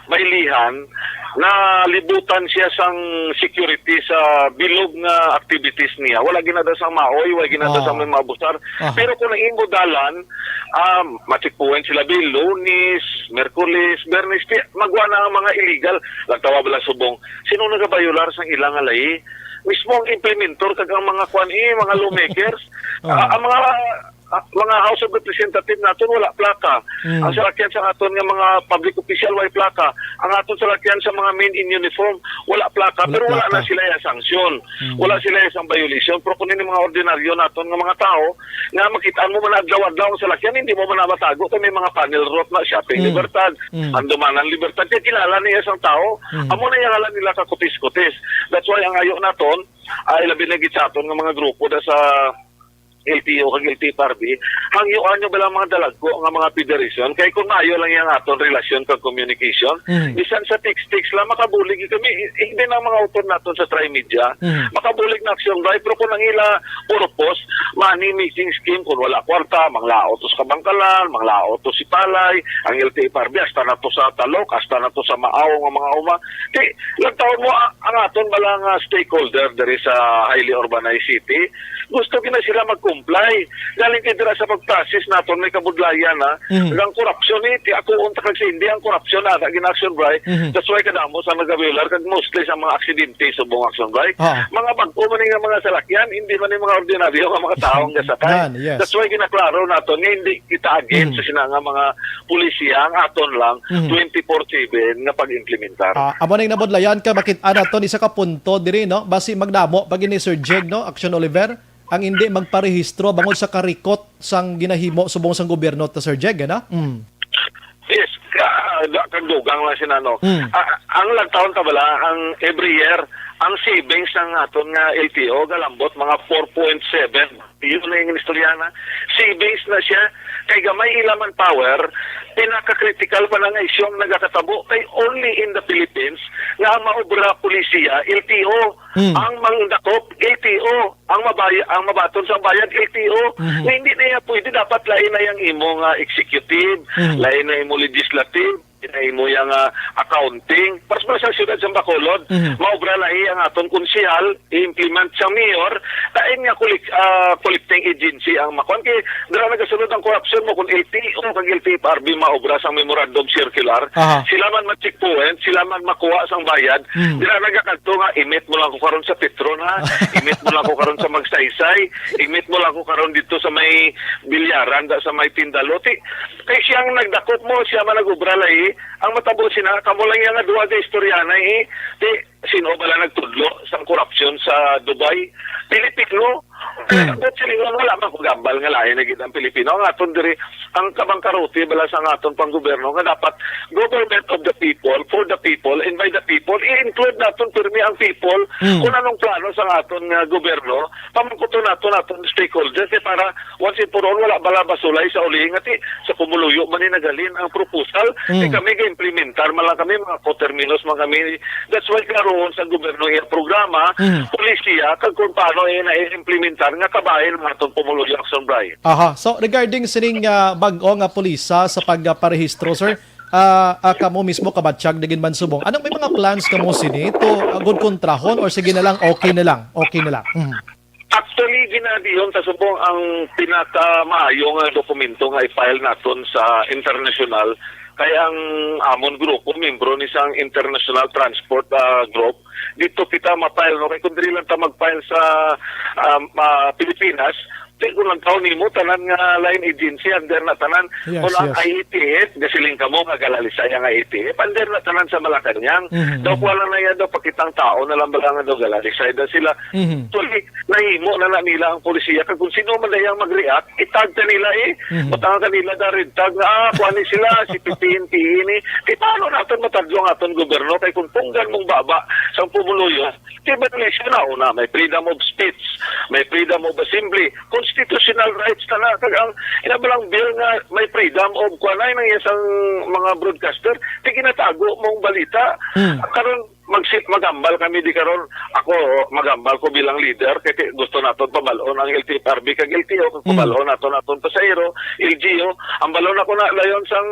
mailihan, nalibutan siya sang security sa bilog nga activities niya. Wala ginada sang maoy, wala ginada sang, ah, may maabusar. Aha. Pero kung ang imo dalan, um, ma-checkpoint sila bi, Lunes, Merkulis, Bernes, ti-, magwa na ang mga illegal. Nagtawa bala subong, sino nagabayular sang ilang nga layi? Mismo ang implementor kag ang mga kwan, eh, mga lawmakers. Ah. Ah, ang mga, ah, mga House of Representatives naton wala plaka. Mm. Ang salakyan sa aton nga mga public official way plaka. Ang aton salakyan sa mga men in uniform wala plaka. Wala, pero wala plaka na sila ya sanction. Mm. Wala sila ya sang violation. Pero kung ini mga ordinaryo naton nga mga tao, nga makita mo man adlaw-adlaw ang salakyan, hindi mo man na matago kay may mga panel roof na, Shopping, mm, Libertad, mm, Handumanan Libertad, kay kilala niya sang tao. Mm. Amo na yung ngalan nila ka kutis-kutis. That's why ang ayo naton, ay labi na gid sa aton nga mga grupo da sa L T O kag L T F R B, hangyoan nyo ba lang mga dalagko nga mga federation? Kay kung maayo lang yung aton relasyon kag communication, mm, bisan sa text-text lang, makabulig kami. Even ang mga author naton sa Trimedia, mm, makabulig na action by, pero kung ang ila purpose, money making scheme, kung wala kwarta, manglaot to sa kabangkalan, manglaot to si Palay, ang L T F R B, hasta na to sa Talok, hasta na to sa Maaw, nga mga uma. Di, lang taon mo, a-, ang aton bala nga stakeholder diri sa highly urbanized city, gusto gina sila mag-comply. Galing kay dira sa pag-process naton, may kabudlayan, ha. Mm. Ang korupsyon, eh, ti ako unta kag si hindi ang korupsyon na, na gina-action by. Mhm. That's why kadamo sa nagabilar, kag mostly sa mga aksidente subong action by. Ah. Mga bag-o man nga mga salakyan, hindi man yung mga ordinaryo nga mga taong gasakay. Yan, yes. That's why ginaklaro naton nga hindi kita against, mhm, sa sina nga mga pulisiya, ang aton lang, mhm, twenty-four seven nga pag-implementar. Ah, amo ning nabudlayan ka, makit-an naton isa ka punto diri, no? Basi magdamo pag ini, Sir Jeg, no? Action Oliver, ang hindi magparehistro bangod sa karikot sang ginahimo subong sang gobyerno ta, Sir Jeg, ano? Mm. Yes, ka-, da-, kadugang lang sina, no? Mm. Ah, ang lagtaon ta bala, ang every year, ang savings sang aton nga L T O galambot mga four point seven billion na yung istorya na. Savings na siya. Kay gamay ila manpower, pinaka-critical pa na nga isyu ang nagakatabo. Kay only in the Philippines nga ang maobra pulisiya, L T O. Mm. Ang mangdakop, L T O. Ang mabaya-, ang mabaton sa bayad, L T O. Mhm. Nga hindi na yan pwede, dapat lain na yung imo nga executive, mhm, lain na imo legislative, lain na imo yung, ah, accounting. Para sa mga syudad sa Bacolod, mhm, maobra lahi ang aton konsehal, i-implement sa mayor, lain nga collect-, ah, collecting agency ang makuan. Kay dira nagasunod ang korupsyon mo kung L T O kag L T F R B maobra sa memorandum circular. Aha. Sila man ma-checkpoint, sila man makuha sang bayad. Mm. Dira nagakadto nga, imit mo lang ko karon sa Petron, ha? Imit mo lang ko karon sa Magsaysay. Imit mo lang ko karon dito sa may Bilyaran, da sa may Tindaloti. Kay siyang nagdakop mo, siya man nag-ubra lahi. Ang matabo sina, kamo lang yan nga duha ka istoryanay, eh. Di, sino bala nagtudlo sang korupsyon sa Dubai? Pilipino. Kaya, mm, but sila, wala man ko gambal nga lain na gid ang Pilipino. Ang aton diri, ang kabangkaruti bala sa aton panggobyerno nga dapat government of the people, for the people, and by the people, i-include naton pirmi ang people. Mm. Kung anong plano sa aton nga gobyerno, pamangkuton naton, naton stakeholders, eh, para once and for all, wala bala basulay sa uli nga ti, sa pumuluyo man ni nagalin ang proposal, eh, mm, kami ga-implementar man lang kami, mga coterminos man kami. That's why karon sa gobyerno yung programa, mm, polisiya, kag kung paano eh, na-implementar nga kabahin ang aton pumuluyo, Action Brian. Aha. So, regarding sining, ah, bag-o nga pulisa sa pagparehistro, sir, ah, ah, kamo mismo kabatyag na gid man subong. Anong may mga plans kamo sini to, ah, good kontrahon or sige na lang, okay na lang, okay na lang? Mhm. Actually, ginadihon ta subong ang pinakamaayo nga dokumento nga i-file naton sa international Kay ang amon grupo, membro ni sang International Transport, ah, Group, dito kita ma-file, no? Kay kung dili lang ta mag-file sa, um, ah, Pilipinas, di ko lang tao nimo, tanan nga line agency, under na tanan. Yes, Kung ang yes. I A T F, gasiling ka mo nga galalisay ang I A T F, under na tanan sa Malacañang. Mhm, Daw mhm. Wala na yan, daw pakitang tao na lang bala nga daw galalisay daw sila. Mhm. Actually, nahimo na na nila ang polisiya. Kag kung sino man na yang mag-react, itag ka nila eh. Mhm. Butang ka nila da red tag nga, ah, kuha ni sila, si P P N P ini. Kay paano naton matadlo ang aton gobyerno? Kay kung punggan mong baba sa pumuluyo, kay violation na una, may freedom of speech, may freedom of assembly, constitutional rights na na. Kag ang inabalang bill nga may freedom of kuanay nang isang mga broadcaster, di ginatago mong balita. Hmm. Karon, magsi-, magambal kami di karon. Ako, magambal ko bilang leader, kay ti-, gusto naton pabalon ang L T F R B kag L T O, kag Mm. pabalon naton, naton pasahero, L G U. Ang balon ako na, layon sang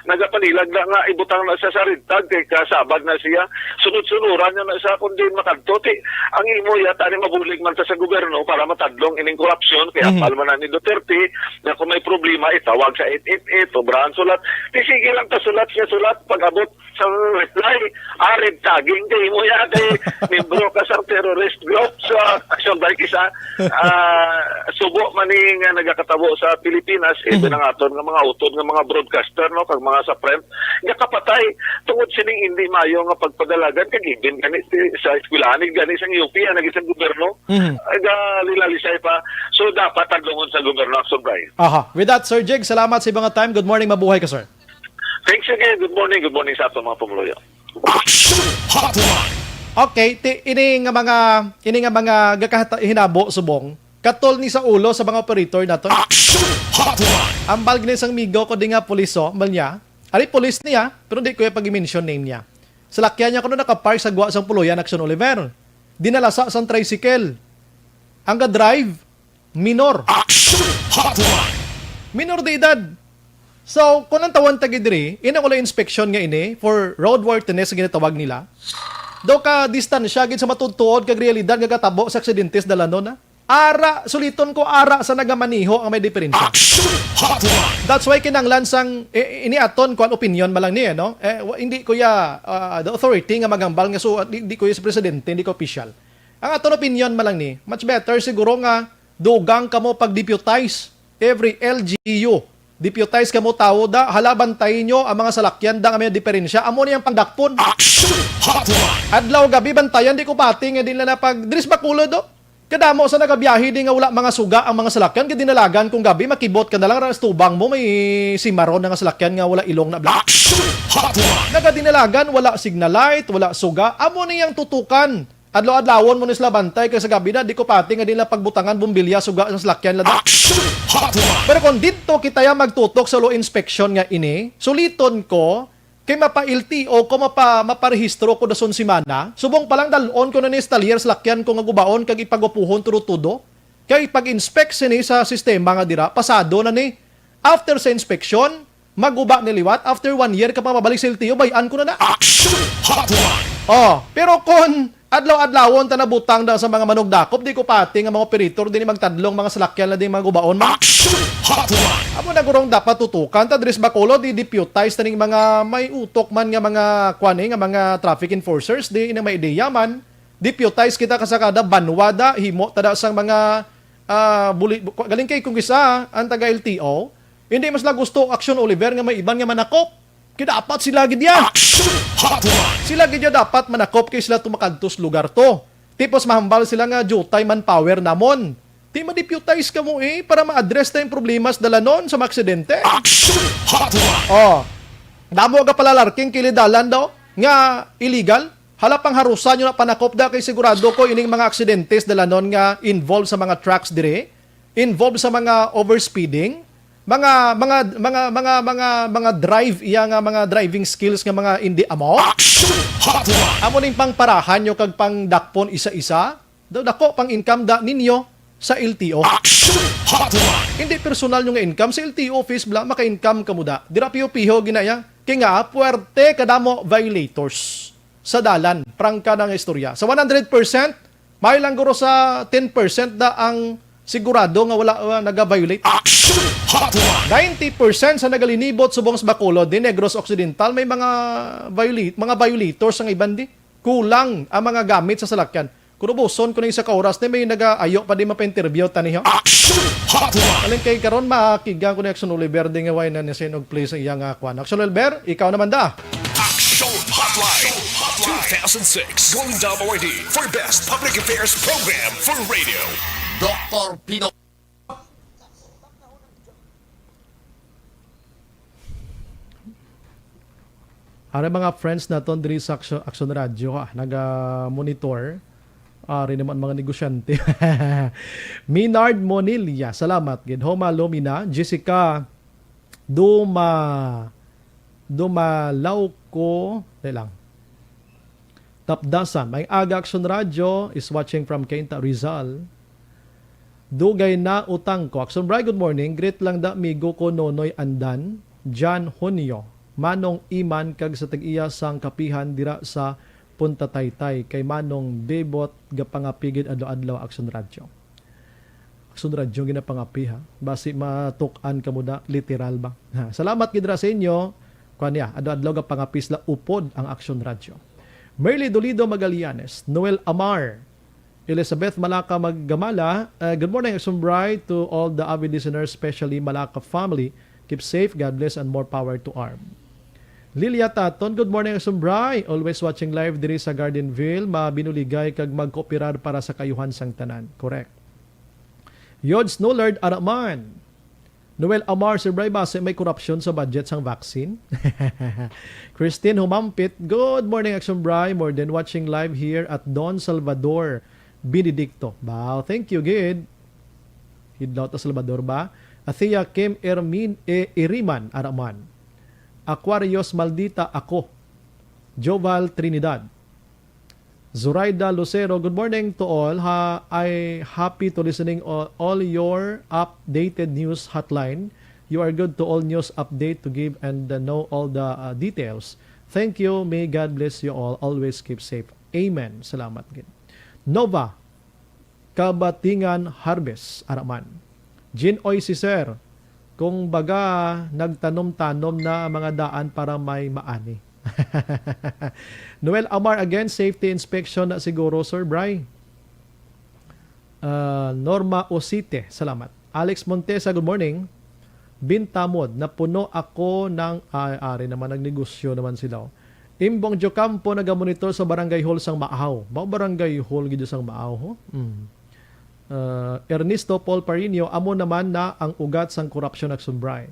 nagapanilag na nga, ibutang na sa saritag, kay kasabad na siya. Sunod-sunuran niya na sa kung di makadto. Ti, ang imo yata ni mabulig man ta sa gobyerno para matadlong ining korupsyon, kay Mm. apal man na ni Duterte, na kung may problema, itawag sa eight eight eight, obrahan sulat. Ti, sige lang ta sulat siya sulat, pag-abot sa reply, ah, red tagging kay mo ya, kay membro ka sa terrorist group sa Action Bike isa, ah, subo man ni nga nagakatabo sa Pilipinas, even Mhm. ang aton nga mga utod nga mga broadcaster, no, kag mga sa print, nga kapatay tungod sining hindi mayo nga pagpadalagan, kag even gani si, sa eskwelahan, gani sang U P, ang nag-isang gobyerno, Mhm. Aga, lilalisay pa. So, dapat tadlungon sa gobyerno, Action Bike. Aha. With that, Sir Jig, salamat sa mga time. Good morning, mabuhay ka, sir. Thanks again. Good morning. Good morning sa aton mga pumuluyo. Action Hotline. Okay, ti, ini nga mga, ini nga mga gakahata-, hinabo subong, katol ni sa ulo sa mga operator naton. Action Hotline. Ambal gini sang migo ko di nga pulis, oh, ambal niya. Ari pulis niya, pero di ko ya pag-mention name niya. Salakyan niya kuno nakapark sa gwa sang Puluyan, Action Oliver. Dinalasa sang tricycle. Ang ga-drive, minor. Action Hotline. Minor de edad. So, kung ang tawon tagi diri, inang wala inspeksyon nga ini, for roadworthiness nga ginatawag nila, daw ka distansya gid sa matuod-tuod kag realidad nga gatabo sa aksidente sa dalanon, ha? Ara, suliton ko, ara sa nagamaniho ang may diferensya. Action Hotline. That's why kinanglan sang, eh, ini aton kuan opinion man lang ni, no? Eh, wa-, hindi ko ya, ah, the authority nga magambal nga so, di, di ko ya si presidente, hindi ko official. Ang aton opinion man lang ni, much better siguro nga dugang kamo pag-deputize every L G U. Deputize kamo tawo da, hala, bantayi nyo ang mga salakyan da nga may diferensya. Amo ni ang pangdakpon. Action Hotline. Adlaw gabi bantayan, di ko pati nga di nila na pag dris Bacolod, do. Kadamo sa nagabiyahe di nga wala mga suga ang mga salakyan, kay dinalagan kung gabi, makibot ka na lang, ras tubang mo, may simaron na nga salakyan nga wala ilong na bla. Action Hotline. Nagadinalagan, wala signal light, wala suga. Amo ni ang tutukan. Adlaw-adlawon mo ni sila bantay, kay sa gabi na, di ko pati nga di nila pagbutangan, bumbilya, suga ang salakyan nila. Action Hotline. Pero kung dito kita ya magtutok sa law inspection nga ini, suliton ko, kay mapa-L T O ko, mapa-, maparehistro ko dason semana, subong pa lang dal-on ko na ni sa talyer salakyan ko nga gubaon kag ipagupuhon tudo-tudo. Kay pag-inspect sini sa sistema nga dira, pasado na ni. After sa inspection, maguba ni liwat. After one year ka pa mabalik sa L T O, bay-an ko na na. Action Hotline. Oh, pero kon adlaw-adlawon ta nabutang da sa mga manugdakop, di ko pati nga mga operator din magtadlong mga salakyan na din mga gubaon man. Action Hotline. Amo na gurong dapat tutukan ta diri sa Bacolod, di-deputize ta ning mga may utok man nga mga, kuan, eh, nga mga traffic enforcers, di na may ideya man. Deputize kita ka sa kada banwa da, himo ta da sang mga, ah, buli-, galing kay kung isa ang taga L T O, hindi mas la gusto Action Oliver nga may iban nga manakop. Kay dapat sila gid ya. Action Hotline. Sila gid ya dapat manakop kay sila tumakadtos lugar to. Tipos mahambal sila nga jutay manpower namon. Di ma-deputize kamo eh, para ma-address na yung problema sa dalanon sa mga aksidente. Action Hotline. Oh, damo ka palalarking kilidalan daw nga illegal. Hala, pangharusan nyo na panakop da kay sigurado ko ining mga aksidentes dalanon nga involved sa mga trucks dire, involved sa mga overspeeding, mga, mga, mga, mga, mga, mga drive iya nga mga driving skills nga mga hindi amo. Action Hotline. Amo ning pangparahan nyo kag pangdakpon isa-isa. Daw dako pang income da ninyo sa L T O. Action Hotline. Hindi personal nyo nga income, sa L T O office bla maka-income kamo da. Dira piho-piho ginaya. Kay nga puwerte kadamo violators sa dalan, prangka na nga istorya. Sa one hundred percent, may lang guro sa ten percent da ang sigurado nga wala, ah, naga-violate. Action Hotline! Ninety percent sa nagalinibot subong sa Bacolod, di Negros Occidental, may mga violate, mga violators ang iban di. Kulang ang mga gamit sa salakyan. Kuno buson ko na isa ka oras ni may nagaayo pa di mapa-interview tani, ha? Action Hotline! Alin kay karon makigang ko ni Action Oliver di nga way na ni-send og play sa iya nga kwan. Action Oliver, ikaw naman da. Action Hotline two thousand six Golden Dome Awardee for Best Public Affairs Program for Radio. Doktor Pino. Ara mga friends naton diri sa Action, Action Radio, ah, naga-monitor. Ari naman mga negosyante. Minard Monilla, salamat gid. Homa Lumina, Jessica Duma Dumalaw ko, dali lang. Tapdasan, may aga Action Radio is watching from Cainta, Rizal. Dugay na utang ko. Action Bright, good morning. Greet lang da amigo ko Nonoy Andan, John Hunyo, Manong Iman kag sa tag-iya sang kapihan dira sa Punta Taytay kay Manong Bebot gapangapigid adlaw-adlaw Action Radio. Action Radio ginapangapi, ha. Basi matuk-an kamo na literal ba? Ha. Salamat gid ra sa inyo. Kuan niya, adlaw-adlaw gapangapis la upod ang Action Radio. Merly Dolido Magallanes, Noel Amar, Elizabeth Malaka Maggamala, uh, good morning, Action Bright, to all the avid listeners, especially Malaka family. Keep safe, God bless, and more power to arm. Lilia Taton, good morning, Action Bright. Always watching live diri sa Gardenville. Mabinuligay kag magkooperar para sa kayuhan sang tanan. Correct. Yod Snowlard Araman. Noel Amar, Sir Bright, basi may korupsyon sa budget sang vaccine. Christine Humampit, good morning, Action Bright. More than watching live here at Don Salvador Benedicto. Wow, thank you, gid. Hidlaw ta Salvador ba? Athea Kim Ermin, e, Iriman, Araman. Aquarius Maldita Ako. Joval Trinidad. Zoraida Lucero, good morning to all. Ha, I happy to listening all, all your updated news hotline. You are good to all news update to give and, uh, know all the, uh, details. Thank you. May God bless you all. Always keep safe. Amen. Salamat gid. Nova Kabatingan Harvest, Araman. Jean Oy, si Sir, kung baga nagtanom-tanom na ang mga daan para may maani. Noel Amar again, safety inspection na siguro, Sir Bry. Ah, Norma Osite, salamat. Alex Montesa, good morning. Bintamod, napuno ako ng, ay, ari naman, nagnegosyo naman sila, oh. Imbong Diocampo nagamonitor sa Barangay Hall sang Maahaw. Mao Barangay Hall gid sang Maahaw, ho? Mm. Uh, Ernesto Paul Parino, amo naman na ang ugat sang korupsyon, Action Bry.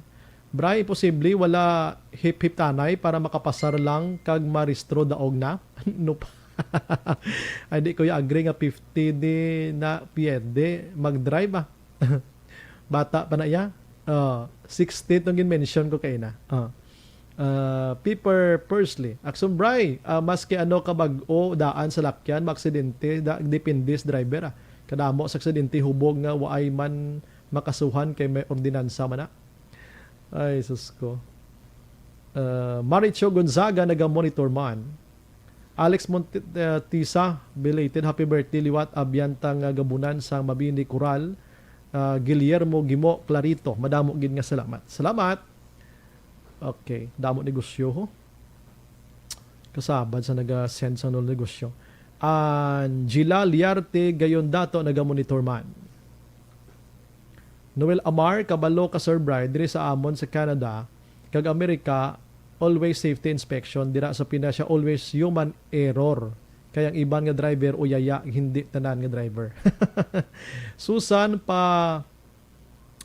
Bry, posible wala hip-hip tanay para makapasar lang kag maristro daog na? Nope. Ay, di ko ya agree nga fifty di na pwede mag-drive, ah. Bata pa na iya. Ah, sixty tong gin-mention ko kay na. Ah. Ah, Piper Pursley, Action Bry, ah, maski ano ka bag-o daan sa lakyan, maaksidente, da, depende sa driver, ah. Kadamo sa aksidente hubog nga waay man makasuhan kay may ordinansa man na. Ay, sus ko. Ah, Maricho Gonzaga naga-monitor man. Alex Montisa, belated happy birthday liwat, abyan ta nga gabunan sang Mabini Coral. Ah, Guillermo Gimo Clarito, madamo gid nga salamat. Salamat. Okay, damo negosyo, ho. Kasabad sa naga-send sa negosyo. Angela Liarte Gayon Dato naga-monitor man. Noel Amar, kabalo ka, Sir Bry, diri sa amon sa Canada kag Amerika, always safety inspection. Dira sa Pinas siya, always human error. Kay ang iban nga driver uyaya, hindi tanan nga driver. Susan pa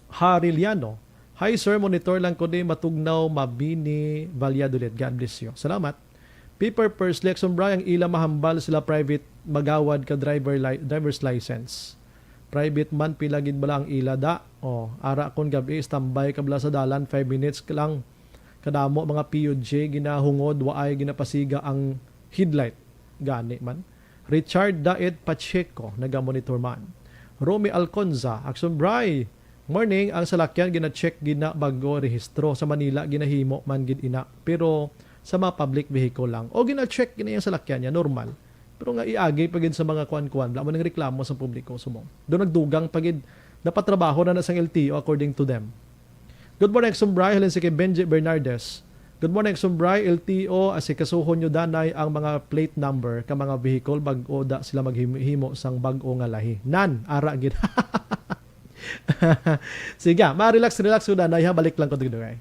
Hariliano, "Hi sir, monitor lang ko di Matugnaw, Mabini, Valladolid. God bless you." Salamat. Piper Pursley, Action Bry, ang ila mahambal sila private magawad ka driver li-, driver's license. Private man, pila gid bala ang ila da? Oh, ara kon gab-i, standby ka bala sa dalan, five minutes ka lang. Kadamo mga P U J ginahungod, waay ginapasiga ang headlight. Gani man. Richard Daet Pacheco, naga-monitor man. Romy Alconza, Action Bry, morning, ang salakyan gina-check gina bago rehistro. Sa Manila, ginahimo man gid ina. Pero sa mga public vehicle lang. O gina-check gina yung salakyan niya, normal. Pero nga iagi pa gid sa mga kuan-kuan, wala man ang reklamo sa publiko, sumong. Doon nagdugang pa gid Dapat trabaho na na sang L T O according to them. Good morning, Sumbray. Halin si kay Benji Bernardes. Good morning, Sumbray. L T O, asikasuhon nyo danay ang mga plate number ka mga vehicle bag-o da sila maghimo sang bag-o nga lahi. Nan, ara gid. Sige, ma-relax, relax ko danay ha. Balik lang ko dugdugay.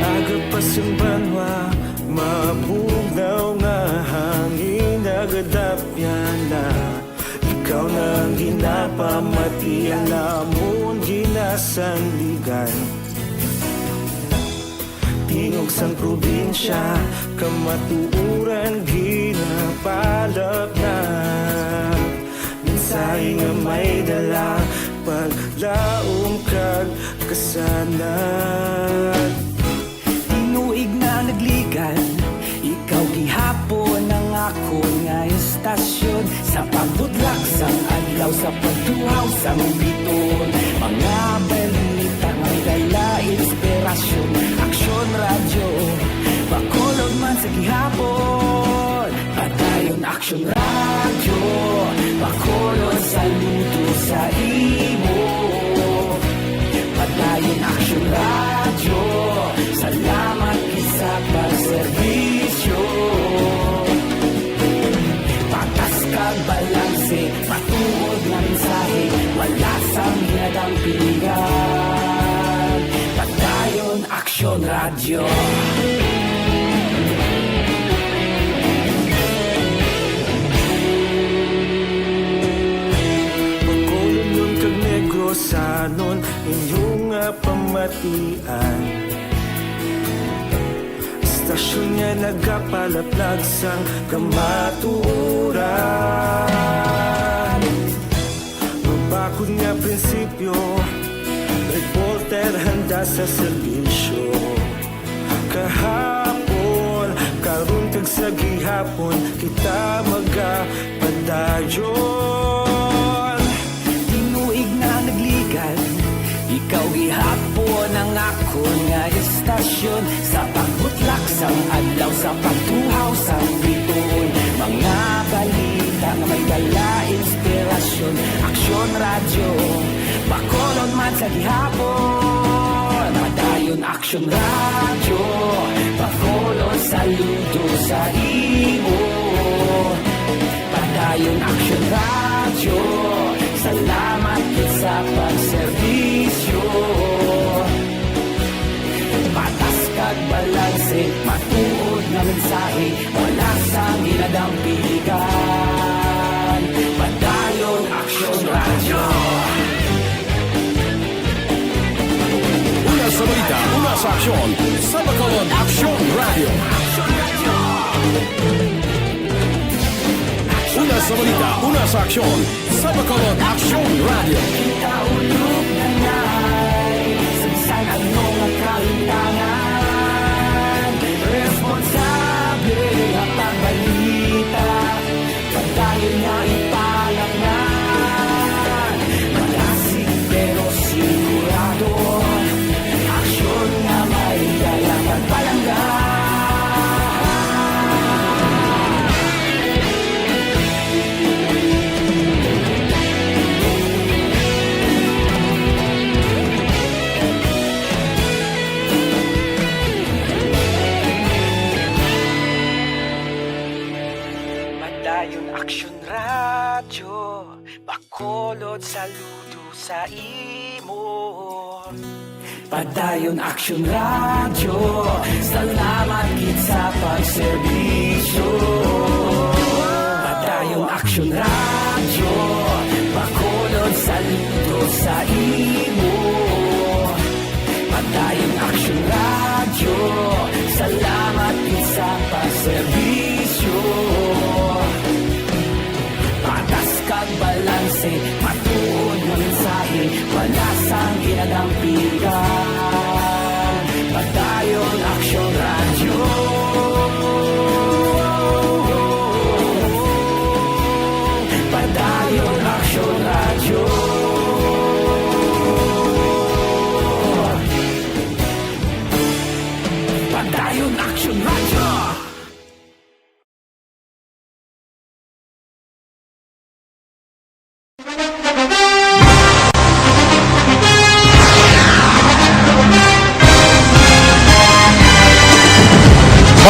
Aga pa sing banwa, mabugnaw nga hangin, nagadapyan na. Ikaw na ang ginapamati, ang amon ginasandigan. Tingog sang probinsya, kamatuoran ginapalapnag. Mensahe nga may dala, paglaom kag kasanag. Tinuig na nagligad, ikaw gihapon ang akon nga estasyon. Sa pagbudlak sang adlaw, sa pagtuhaw sang biton, mga balita nga may dala inspirasyon. Aksyon Radyo, Bacolod man sa gihapon. Padayon Aksyon Radyo, Bacolod, saludo sa imo. Padayon Aksyon Radyo, salamat gid sa pagserbisyo. Patas kag balanse, matuod nga mensahe, wala sang ginadampigan. Padayon Aksyon Radyo. Bacolodnon kag Negrosanon, inyo nga pamatian. Istasyon nga nagapalaplag sang kamatuoran. Mabakod nga prinsipyo, reporter handa sa serbisyo. Kahapon, karon kag sa gihapon, kita magapadayon. Tinuig na nagligad, ikaw gihapon ang akon nga istasyon. Sa pagbutlak sang adlaw, sa pagtuhaw sang bituon, mga balita nga may dala inspirasyon. Aksyon Radyo, Bacolod man sa gihapon. Padayon Aksyon Radyo, Bacolod, saludo sa imo. Padayon Aksyon Radyo, salamat gid sa pagserbisyo. Patas kag balanse, matuod nga mensahe, wala sang ginadampigan. Padayon Aksyon Radyo. Una sa balita, una sa aksyon, sa Bacolod Aksyon Radyo. Una sa balita, una sa aksyon, sa Bacolod Aksyon Radyo. Kita ulog na nay, sa bisan ano nga kahitangan, responsable nga pagbalita. Padayon nga ipalapngan, malasig pero sigurado. Aksyon nga may dala kag palangga. Padayon Aksyon Radyo, Bacolod, saludo sa imo. Padayon Aksyon Radyo, salamat gid sa pagserbisyo. Padayon Aksyon Radyo, Bacolod, saludo sa imo. Padayon Aksyon Radyo, salamat gid sa pagserbisyo. Patas kag balanse, matuod nga mensahe, wala sang ginadampigan. Padayon Aksyon Radyo.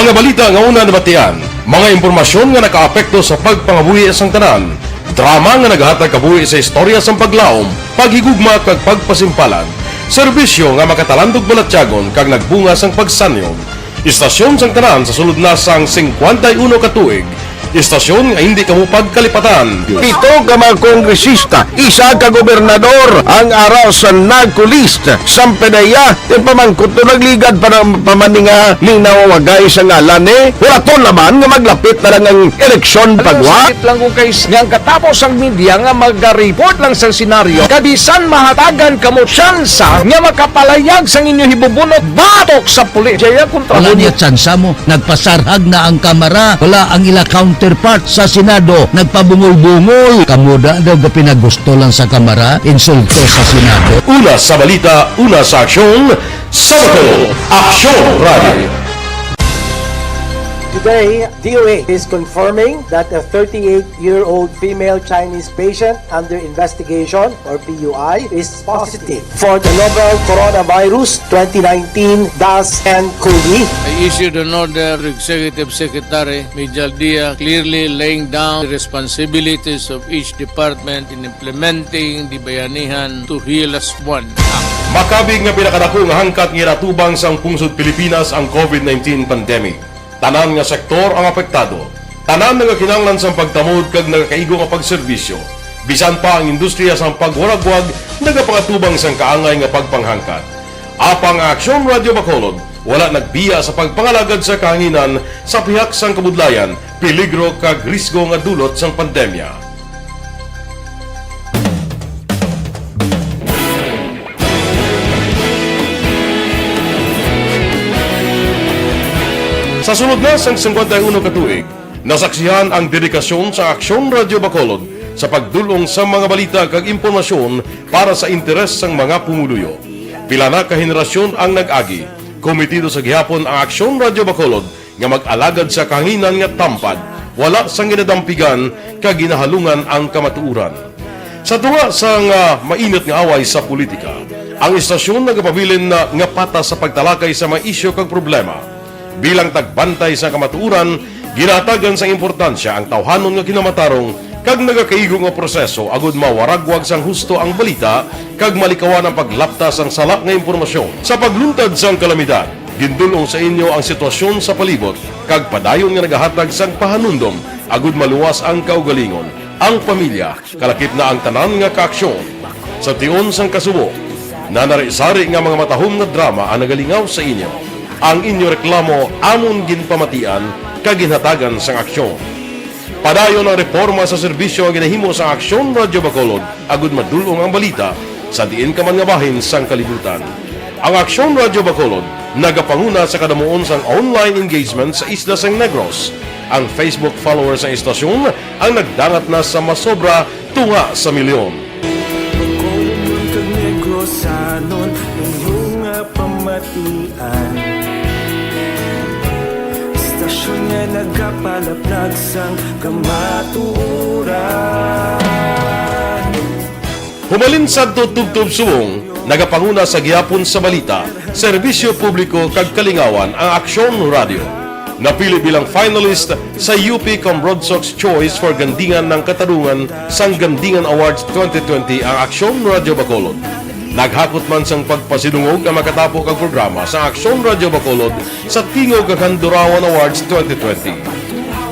Mga balita nga una nabatian, mga impormasyon nga nakaapekto sa pagpangabuhi sang tanan, drama nga nagahatag kabuhi sa istorya sang paglaom, paghigugma kag pagpasimpalan, serbisyo nga makatalandog balatyagon kag nagbunga sang pagsanyog. Istasyon sang tanan sa sulod na sang singkwenta y uno ka tuig, istasyon nga hindi kamo pagkalipatan. Pito ka mga kongresista, isa ka gobernador ang ara sa NAGCO list. Sampidiya, ti pamangkot to nagligad pa na pamaninga ning nawawagay sa ngalan ni. Wala to naman nga maglapit na lang ang eleksyon Alam mo, pagwa. Sakit lang kung kay nga ang katapos ang media nga magariport lang sa senaryo, kabisan mahatagan kamo tsansa nga makapalayag sang inyo hibubunot batok sa pulis. Jaya kontra Wala mo niya tsansa mo. Nagpasarhag na ang Kamara. Wala ang ila counterpart sa Senado. Nagpabungol-bungol. Kamo da daw ga pinagusto lang sa Kamara, insulto sa Senado. Una sa balita, una sa aksyon, sa Bacolod, Aksyon Radio. Today, D O H is confirming that a thirty-eight-year-old female Chinese patient under investigation, or P U I, is positive for the novel coronavirus twenty nineteen dash N cov. I issued an order to Executive Secretary Mijal Dia, clearly laying down the responsibilities of each department in implementing the Bayanihan to Heal Us One Act. Makabig nga pinakadako nga hangkat nga ginatubang sang pungsod Pilipinas ang COVID nineteen pandemic. Tanan nga sektor ang apektado. Tanan nagakinahanglan sang pagtamod kag nagakaigo nga pagserbisyo. Bisan pa ang industriya sang pagwaragwag nagapangatubang sang kaangay nga pagpanghangkat. Apang ang Aksyon Radio Bacolod wala nagbiya sa pagpangalagad sa kahanginan sa pihak sang kabudlayan, peligro kag risgo nga dulot sang pandemya. Sa sulod na sang singkwenta y uno ka tuig, nasaksihan ang dedikasyon sa Aksyon Radio Bacolod sa pagdul-ong sa mga balita kag impormasyon para sa interes sang mga pumuluyo. Pila na ka henerasyon ang nag-agi. Komitido sa gihapon ang Aksyon Radio Bacolod nga mag-alagad sa kahanginan nga tampad, wala sang ginadampigan kag ginahalungan ang kamatuoran. Sa tunga sang, ah, mainit nga away sa politika, ang istasyon nagapabilin na nga patas sa pagtalakay sa mga isyu kag problema. Bilang tagbantay sa kamatuoran, ginahatagan sang importansya ang tawhanon nga kinamatarong kag nagakaigo nga proseso agud mawaragwag sang husto ang balita kag malikawan ang paglapta sang sala nga impormasyon. Sa pagluntad sang kalamidad, gindul-ong sa inyo ang sitwasyon sa palibot kag padayon nga nagahatag sang pahanumdom agud maluwas ang kaugalingon, ang pamilya, kalakip na ang tanan nga kaaksyon. Sa tion sang kasubo, nanari-sari nga mga matahom nga drama ang nagalingaw sa inyo. Ang inyo reklamo amon ginpamatian kag ginhatagan sang aksyon. Padayon ang reporma sa serbisyo nga ginahimo sa Aksyon Radyo Bacolod agud madul-ong ang balita sa diin ka man nga bahin sang kalibutan. Ang Aksyon Radyo Bacolod nagapanguna sa kadamuon sang online engagement sa isla sang Negros. Ang Facebook followers sang istasyon ang nagdangat na sa masobra tunga sa milyon. Bacolodnon kag Negrosanon, inyo nga pamatian. Istasyon nga nagapalaplag sang kamatuoran. Humalin sadto tubtob subong, nagapanguna sa gihapon sa balita, serbisyo publiko kag kalingawan ang Aksyon Radyo. Napili bilang finalist sa U P Cambrodsoc's Choice for Gandingan ng Katarungan sang Gandingan Awards twenty twenty ang Aksyon Radyo Bacolod. Naghakot man sang pagpasidungog ang makatapo kag programa sa Aksyon Radyo Bacolod sa Tingog kag Handurawan Awards twenty twenty.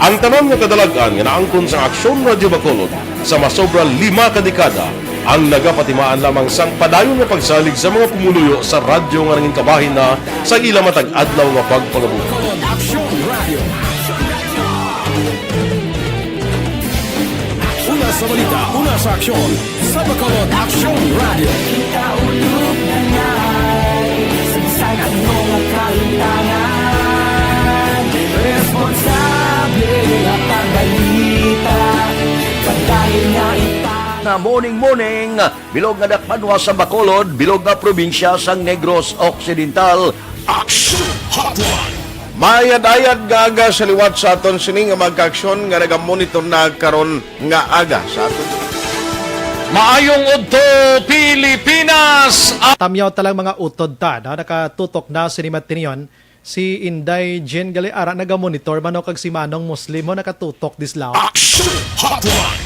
Ang tanan nga kadalag-an nga naangkon sang Aksyon Radyo Bacolod sa masobra lima ka dekada ang nagapatimaan lamang sang padayon nga pagsalig sa mga pumuluyo sa radyo nga nangin kabahin na sa ila matag adlaw nga pagpangabuhi. Aksyon Radyo. Una sa balita, una sa aksyon, sa Bacolod Aksyon Radyo. Kita ulog na ngay, sa bisan ano nga kahimtangan, responsable nga pagbalita, padayon nga ipang- Nga morning, morning. Bilog nga dakpanwa sa Bacolod, bilog nga probinsya sang Negros Occidental. Action Hotline. Maayad-ayad nga aga sa liwat sa aton sini nga mga kaaksyon nga nagamonitor na karon nga aga sa aton. Maayong udto, Pilipinas! Tamyaw ta lang mga utod ta, no? Nakatutok na sini matinion Si Inday Jen gali ara naga-monitor man, no, kag si Manong Muslim ho nakatutok dislaw. Action Hotline!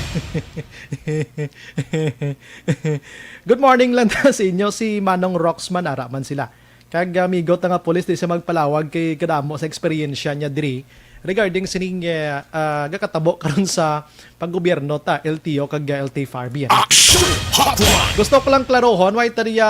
Good morning lang ta sa inyo, si Manong Roxman ara man sila. Kag, ah, amigo ta nga pulis, di siya magpalawag kay kadamo sa eksperyensya niya diri regarding sining, eh, ah, gakatabo karon sa paggobyerno ta, L T O kag, ah, L T F R B, ano? Action Hotline! Gusto ko lang klarohon, why ta diya,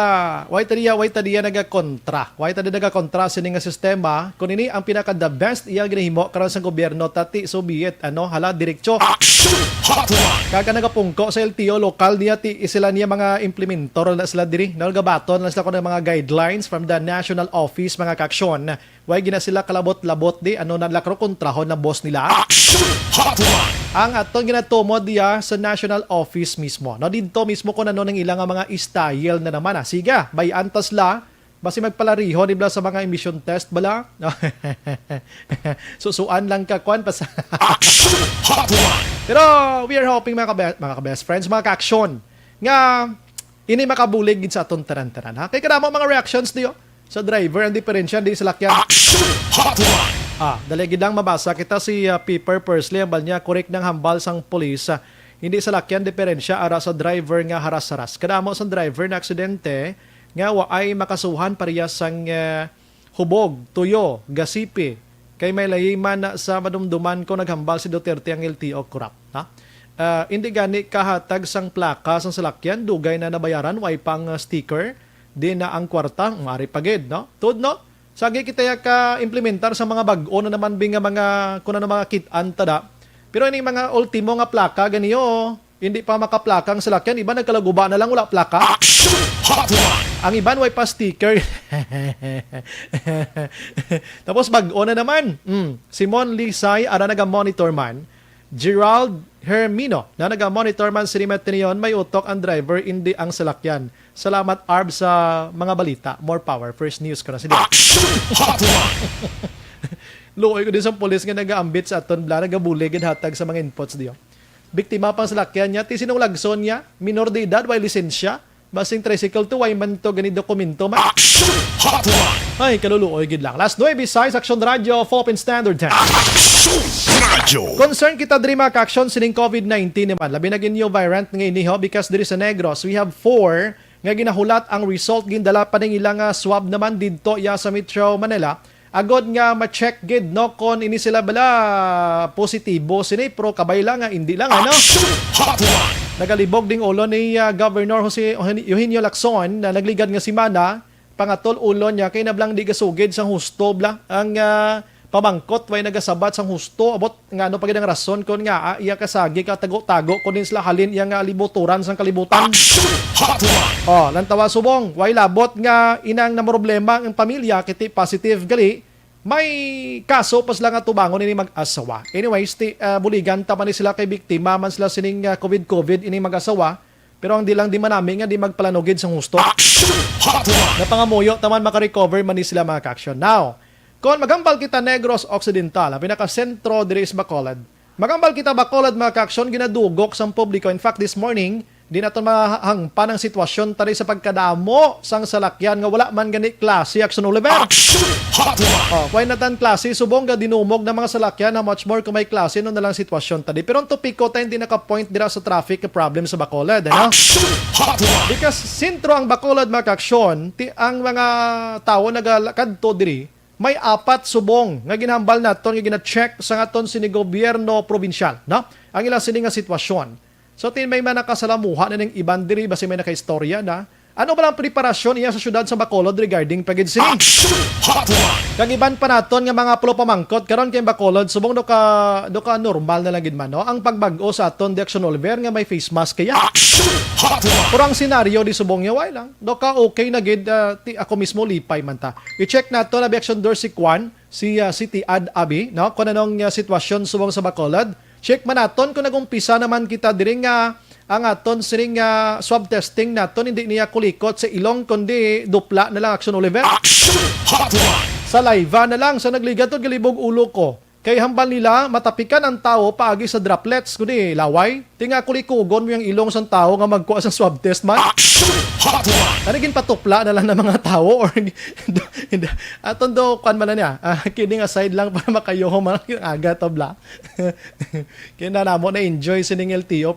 why ta diya, why ta diya nagakontra? Why ta diya nagakontra sini nga sistema? Kung ini ang pinaka the best iya ginahimo karon sa gobyerno ta, ti, so be it, ano? Hala, diretso. Action Hotline! Kag ang nagapungko sa L T O lokal niya, ti, sila niya mga implementor na sila diri. Nagabaton na sila kung mga guidelines from the national office, mga kaaksyon. Way gina sila kalabot-labot di, ano na lakro kontrahon ng boss nila. Action Hotline! Ang aton ginatumod diya sa national office mismo. No, didto mismo kung ano nang ilang nga mga style na naman, ah. Sige, may antas la. Basi magpalariho di bala sa mga emission test bala. Susuan lang ka, kwan, pas- Action Hotline! Pero we are hoping, mga kabe- mga ka-best friends, mga ka-action, nga ini makabulig gid sa aton tanan-tanan, ha? Kay kadamo mga reactions diyo sa driver ang diferensya di salakyan. Action Hotline! Ah, dali gid lang mabasa kita si, ah, Piper Persley, ang bal niya, correct nang hambal sang pulis, ah, hindi salakyan diferensya ara sa driver nga haras-haras. Kadamo sang driver na aksidente nga waay makasuhan parehas sang, eh, hubog, tuyo, gasipi. Kay may layi man na sa madumduman ko naghambal si Duterte ang L T O corrupt, ha? Ah, hindi gani kahatag sang plaka sang salakyan, dugay na nabayaran, way pang, ah, sticker, di na ang kwarta, mari pa gid, no? Tud, no? Sagi kita ya ka implementar sa mga bag-o na naman bi nga mga, kung ano, mga kit-an ta da. Pero ining mga ultimo nga plaka ganiyo, hindi pa makaplaka ang salakyan, iba nagkalaguba na lang, wala plaka. Action Hotline! Ang iban way pa sticker. Tapos bag-o na naman. Mm. Simon Lisay, ara naga-monitor man. Gerald Hermino, na naga-monitor man sini, Matinion, may utok ang driver, hindi ang salakyan. Salamat, Arb, sa mga balita. More power. First news ko na sila. Action Hotline! Luoy ko din sa pulis nga nagaambit sa aton bla, nagabulig gid hatag sa mga inputs diyo. Biktima pang salakyan niya, ti sinong lagson niya, minor de edad, way lisensya, basing tricycle to, way man to gani dokumento man. Action Hotline! Ay, kaluluoy gid lang. Last nueve sais, Action Radio, Philippine Standard Time. Action Radio! Concern kita diri, mga ka-action, sining COVID nineteen naman. Labi na gid yung variant nga iniho, because diri sa Negros, we have four nga ginahulat ang result, gindala pa ning ilang, ah, swab naman didto iya sa Metro Manila, agod nga ma-check gid, no, kon ini sila bala positibo sini, pero kabay lang nga hindi lang, ano? Action Hotline! Nagalibog ding ulo ni, ah, Governor Jose Eugenio Lacson na nagligad nga semana, pangatol ulo niya kay nablang di gasugid sang husto bla ang, ah, pamangkot, way nagasabat sang husto, abot nga ano pa gid ang rason kon nga, ah, iya kasagi ka tago-tago kon din sila halin iya nga libuturan sang kalibutan. Action Hotline! Oh, lantawa subong, way labot nga inang namroblema ang pamilya kiti positive gali, may kaso pa sila nga tubangon ini mag-asawa. Anyways, ti, ah, buligan ta man ni sila kay biktima man sila sining, ah, COVID-COVID ini mag-asawa. Pero ang di lang di manami nga di magpalanugid sang husto. Action Hotline! Napangamuyo taman makarecover man ni sila, mga ka-action. Now, kon maghambal kita Negros Occidental, ang pinakasentro diri is Bacolod. Maghambal kita Bacolod, mga ka-action, ginadugok sang publiko. In fact, this morning, di naton mahangpan ang sitwasyon tadi sa pagkadamo sang salakyan nga wala man gani klase, Action Oliver. Action Hotline! Oh, kung natan klase, subong ga dinumog na mga salakyan, how much more kung may klase, no, na lang sitwasyon tadi. Pero ang topiko tayo hindi naka-point dira sa traffic problem sa Bacolod, ano? Action Hotline! Because sentro ang Bacolod, mga ka-action, ti ang mga tawo nagalakad to diri, may apat subong nga ginhambal naton nga gina-check sa aton sini gobyerno probinsyal, no? Ang ila sini nga sitwasyon. So, tin may man nakasalamuha na ning iban diri, basi may nakaistorya na. Ano ba ang preparasyon iya sa syudad sa Bacolod regarding pa gid sini? Action Hotline! Kag iban pa naton nga mga pulo pamangkot, karon kay Bacolod, subong do ka, do ka normal na lang gid man, no? Ang pagbag-o sa aton di Action Oliver nga may face mask kaya. Action Hotline! Pero ang senaryo di subong niya, way lang. Do ka okay na gid, ah, ti, ako mismo lipay man ta. I-check nato na bi Action Door si Kwan, si, ah, City Ad Abi, no? Kung anong, ah, sitwasyon subong sa Bacolod. Check man naton kung nag-umpisa naman kita diri nga ang aton siring nga swab testing naton hindi niya kulikot sa ilong kundi dupla na lang, Action Oliver. Action Hotline! Saliva na lang sa nagligad to, galibog ulo ko. Kay hambal nila, matapikan ang tawo paagi sa droplets kundi laway. Ti nga kulikugon mo yung ilong sang tawo nga magkuha sa swab test man. Action Hotline. Ano, ginpatupla na lang ng mga tawo or hindi? Aton do, kwan man na niya. Ah, kidding aside lang para makayuhom ang aga tabla. Kaya na namo na-enjoy sining L T O,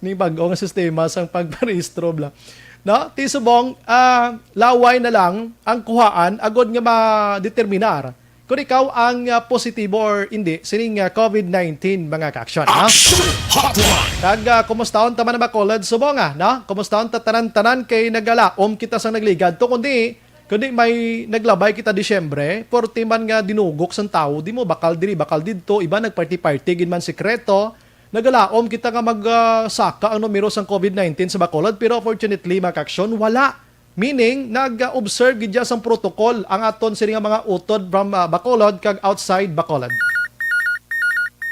ni bag-o nga sistema sang pagparehistro bla. No? Ti subong, ah, laway na lang ang kuhaan agod nga ma-determinar kung ikaw ang, ah, positibo or hindi sining, ah, COVID nineteen, mga ka-aksyon, no? Action Hotline. Kag, ah, kumustahon ta man ang Bacolod subong, ah, no? Kumustahon ta tanan-tanan kay nagalaom kita sang nagligad to, kundi, kundi may naglabay kita Disyembre, forty man nga dinugok sang tawo, di mo bakal diri, bakal didto, iba nagparty-party gid man sikreto, nagalaom kita nga mag, ah, saka ang numero sang COVID nineteen sa Bacolod, pero fortunately, mga ka-aksyon, wala. Meaning, nag-observe gid dya sang protocol ang aton sini nga mga utod from, ah, Bacolod kag outside Bacolod.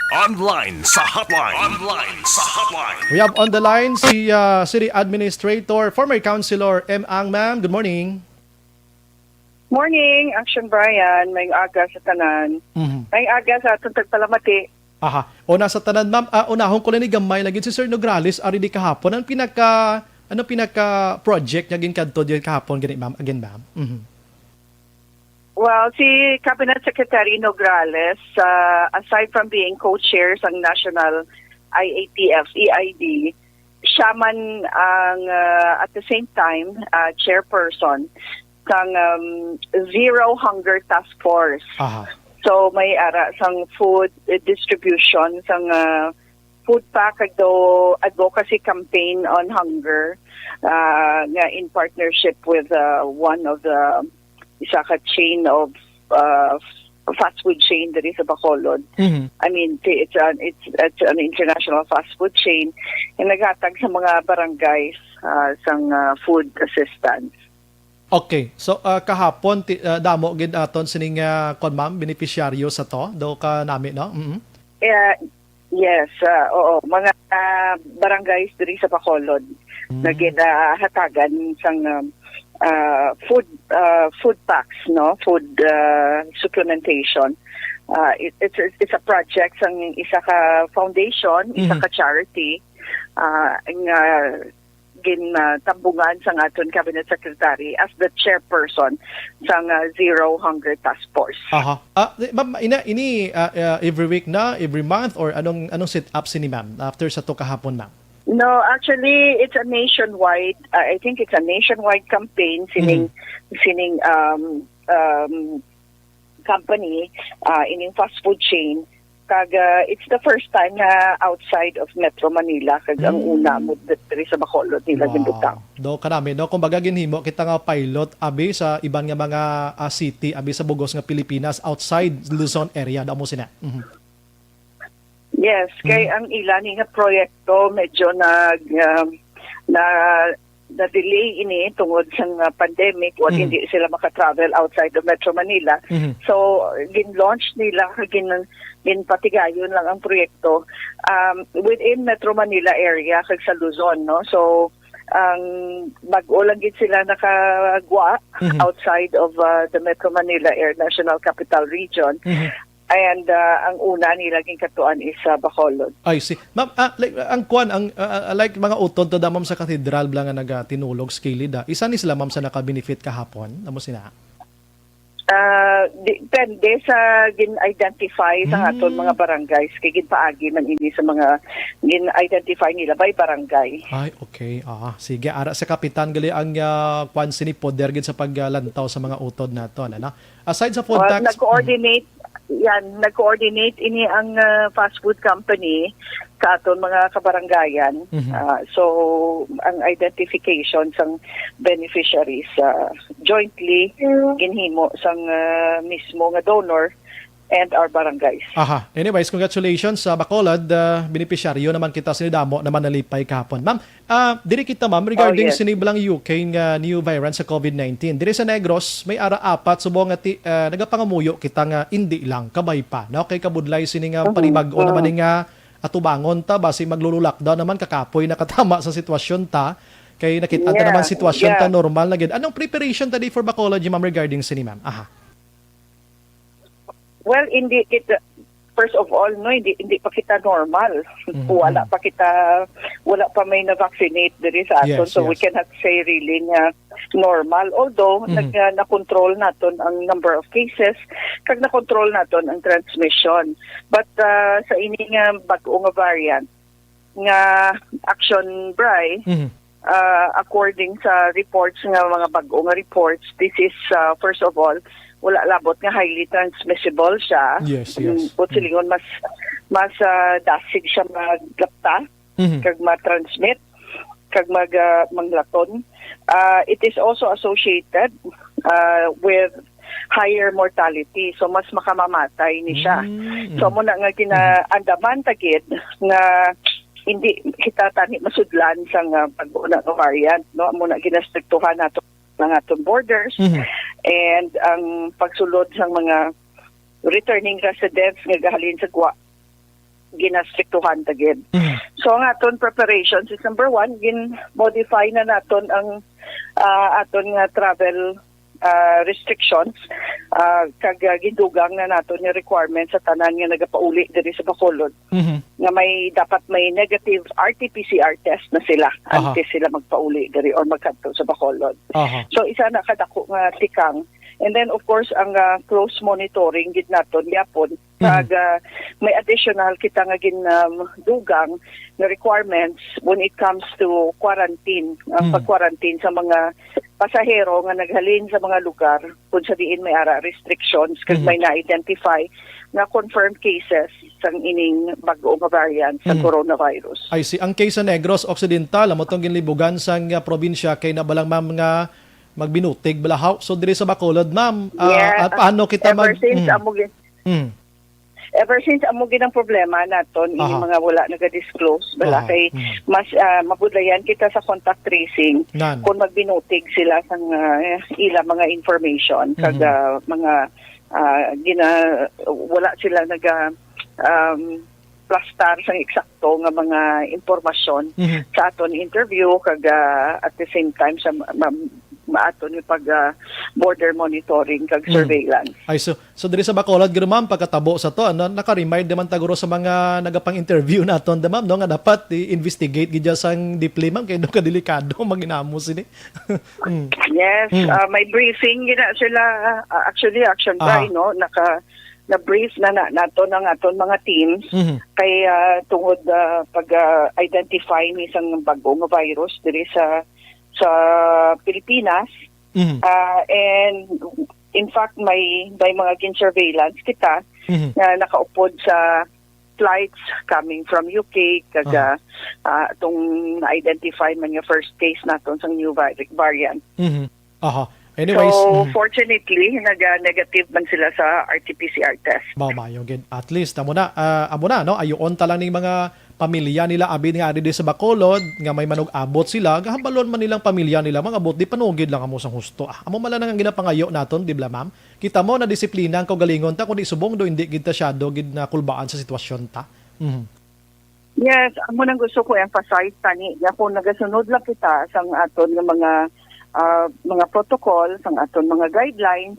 Online sa hotline. Online sa hotline. We have on the line si, ah, City Administrator, former Councilor M. Ang. Ma'am, good morning. Morning, Action Brian. May aga sa tanan. Mhm. May aga sa atong tagpalamati. Aha. O, nasa tanan, ma'am. Ah, unahon ko lang ni gamay lagi si Sir Nograles, ari di kahapon. Ang pinaka, ano pinaka project niya ginkadto di kahapon gani, ma'am? Again, ma'am. Mhm. Well, si Cabinet Secretary Nograles, uh, aside from being co-chair sang National I A T F E I D, siya man ang, uh, at the same time, uh, chairperson sang, um, Zero Hunger Task Force. Aha. So, may ara sang food, eh, distribution sang, uh, food pack, kag do advocacy campaign on hunger, uh, nga in partnership with, uh, one of the isa ka chain of, uh, fast food chain diri sa Bacolod. Mhm. I mean, ti-, it's an, it's, it's an international fast food chain nga naghatag sa mga barangays, uh, sang, uh, food assistance. Okay. So, uh, kahapon, ti-, uh, damo gid aton sining, uh, kwan, ma'am, benepisyaryo sa to, do ka nami, no? Mhm. Yeah, yes, uh, oo, mga, uh, barangays diri sa Bacolod Mm. na ginahatagan sang, um, uh, food, uh, food packs, no? Food, uh, supplementation. Uh, it, it's, it's a project sang isa ka foundation, isa Mhm. ka charity, uh, nga ginatambungan sang aton Cabinet Secretary as the chairperson sang, uh, Zero Hunger Task Force. Aha. Ah, di-, ma'am, ina-, ini, ah, ah, every week na, every month, or anong, anong setup sini, ma'am, after sa to kahapon, ma'am? No, actually, it's a nationwide, uh, I think it's a nationwide campaign sining, Mhm. sining, um, um, company, uh, ining fast food chain. Kag, uh, it's the first time nga outside of Metro Manila, kag ang Mm. una mo diri sa Bacolod nila Wow. ginbutang. Do kanami, no? Kumbaga, ginhimo kita nga pilot, abi, sa iban nga mga, ah, city, abi, sa bugos nga Pilipinas, outside Luzon area, daw mo sina. Mhm. Yes, kay Mm. ang ila ni nga proyekto medyo nag, um, na, na-delay ini tungod sa nga pandemic, wa Mm. hindi sila maka-travel outside of Metro Manila. Mhm. So, gin-launch nila, gin-, ginpatigayon lang ang proyekto, um, within Metro Manila area kag sa Luzon, no? So, ang bag-o lang gid sila nakagwa Mhm. outside of, uh, the Metro Manila Air National Capital Region. Mhm. And, uh, ang una nila ginkatuan is sa Bacolod. I see. Ma'am, ah, like, ang kwan, ang, ah, ah, like, mga utod to da, ma'am, sa katedral bala nga nagatinulog sa kilid, ah. Isa ni sila, ma'am, sa naka-benefit kahapon? Amo sina? Ah, depende sa gin-identify sa aton Mm. mga barangays. Kay ginpaagi man ini sa mga gin-identify nila by barangay. Ay, okay. Ah, sige, ara sa kapitan gali ang, ah, kwan sini, poder gid sa paglantaw sa mga utod naton, ano? Aside sa food Well, tax, nag-coordinate, yan, nag-coordinate ini ang, ah, fast food company sa aton mga kabarangayan. Mhm. Ah, so, ang identification sang beneficiaries, ah, jointly ginhimo sang, ah, mismo nga donor and our barangays. Aha. Anyways, congratulations sa Bacolod. Ah, benepisyaryo naman kita, sini damo naman nalipay kahapon. Ma'am, ah, diri kita, ma'am, regarding Oh, yes. sini bala nga U K nga new variant sa COVID nineteen. Diri sa Negros, may ara apat subong nga ti-, ah, nagapangamuyo kita nga indi lang, kabay pa, no? Kay kabudlay sini nga Mhm. panibag-o Mhm. naman ni nga atubangon ta, basi maglulu-lockdown naman, kakapoy na katama sa sitwasyon ta. Kay nakita ta Yeah, naman sitwasyon ta, yeah. normal na gid. Anong preparation ta di for Bacolod, ma'am, regarding sini, ma'am? Aha. Well, hindi kita, first of all, no, hindi, hindi pa kita normal. Mhm, Wala mhm. pa kita, wala pa may na-vaccinate diri sa aton. Yes, So, we yes. cannot say really nga normal. Although, Mhm. nag, ah, na-control naton ang number of cases, kag na-control naton ang transmission. But, ah, sa ini nga bag-o nga variant, nga Action Bri, Mhm. ah, according sa reports nga mga bag-o nga reports, this is, ah, first of all, wala labot nga highly transmissible siya. Yes, yes. Mm, but Mm. silingon, mas, mas, ah, dasig siya maglapta, Mhm. kag ma-transmit, kag mag, ah, manglaton. Ah, it is also associated, ah, with higher mortality. So, mas makamamatay ni siya. Mm. So, amo na nga gina-, Mhm. andaman ta gid nga hindi kita tani masudlan sang, ah, bag-o na nga variant, no? Amo na ginastriktuhan nato ang aton borders Mhm. and ang pagsulod sang mga returning residents nga gahalin sa Guam, ginastriktuhan ta gid. Mhm. So, ang aton preparations is, number one, gin-modify na naton ang, ah, aton nga travel, ah, restrictions, ah, kag, ah, gindugang na naton nga requirements sa tanan nga nagapauli diri sa Bacolod, Mhm. nga may, dapat may negative R T P C R test na sila Aha. antes sila magpauli diri or magkadto sa Bacolod. Aha. So, isa na kadako nga tikang. And then, of course, ang, ah, close monitoring gid naton gyapon. Mhm. Kag, ah, may additional kita nga gin, um, dugang nga requirements when it comes to quarantine, ang Mhm. pag-quarantine sa mga pasahero nga naghalin sa mga lugar kung sa diin may ara restrictions kag Mhm. may na-identify nga confirmed cases sang ining bag-o nga variant sa Mhm. coronavirus. I see. Ang case sa Negros Occidental, amo tong ginlibugan sang, ah, probinsya kay na ba lang, ma'am, nga magbinutig bala haw. So, diri sa Bacolod, ma'am, ah, Yes. at paano kita Ever mag-, since mm. amo gi-, Mm. ever since amo gid ang problema naton, ini Aha. mga wala naga-disclose, bala Aha. kay Mm. mas, ah, mabudlayan kita sa contact tracing Nan. kung magbinutig sila sang, ah, ila mga information, kag, Mhm. ah, mga, ah, gina-, wala sila naga, um, plastar sang eksakto nga mga impormasyon Mhm. sa aton interview, kag, ah, at the same time sa ma-, ma-, aton nga pag, ah, border monitoring kag Mm. surveillance. Ay, so, so diri sa Bacolod, gid, ma'am, pagkatabo sa to, ano, naka-remind naman ta guro sa mga nagapang-interview naton, da, ma'am, no, nga dapat i-investigate gid sang deeply, ma'am, kay no kadelikado manginamo sini. Mm. Yes, Mm. ah, may briefing gina sila, ah, actually, Action Aha. Bri, no, naka, na-brief na, na naton ang aton mga teams Mhm. kay, ah, tungod, ah, pag, ah, identify ni sang bag-o nga virus diri sa, sa Pilipinas. Mhm. Ah, and in fact, may, may mga gin-surveillance kita Mhm. nga nakaupod sa flights coming from U K, kag, Aha. ah, ah, atong na-identify man nga first case naton sang new vari-, variant. Mhm. Aha. Anyways, So, mhm. fortunately, naga-negative man sila sa R T P C R test. Mao, maayo gid. At least, amo na, ah, amo na, no? Ayoon ta lang ning mga pamilya nila, abi nga ari di sa Bacolod, nga may manug-abot sila, gahambalon man nilang pamilya nila, mangabot, di panugid lang amo sang husto. Ah, amo man lang ang ginapangayo naton, di bala, ma'am? Kita mo, na disiplina ang kaugalingon ta, kundi subong do, hindi gid ta syado gid nakulbaan sa sitwasyon ta. Mhm. Yes, amo nang gusto ko emphasize tani nga kung nagasunod lang kita sang aton nga mga, ah, mga protocol, sang aton mga guidelines,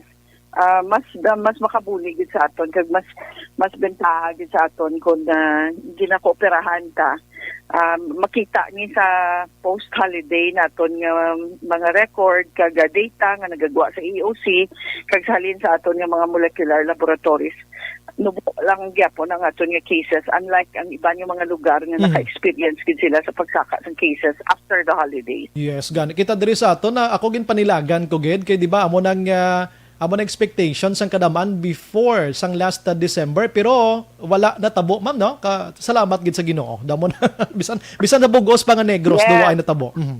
ah, mas, ah, mas makabulig gid sa aton kag mas, mas bentaha gid sa aton kung, ah, ginakooperahan ta. Ah, makita ni sa post-holiday naton nga mga record kag, ah, data nga nagagwa sa E O C kag sa halin sa aton nga mga molecular laboratories. Nubo lang gyapon ang aton nga cases, unlike ang iban nga mga lugar nga Mhm. naka-experience gid sila sa pagsaka sang cases after the holidays. Yes, gani. Kita diri sa aton na ako ginpanilagan ko gid kay, di ba, amo nang, ah, amo na expectation sang kadaman before sang last, ah, December, pero wala natabo, ma'am, no? Ka, salamat gid sa Ginoo. Damo na bisan, bisan sa bugos pa nga Negros, Yes. duwa ay natabo. Mhm.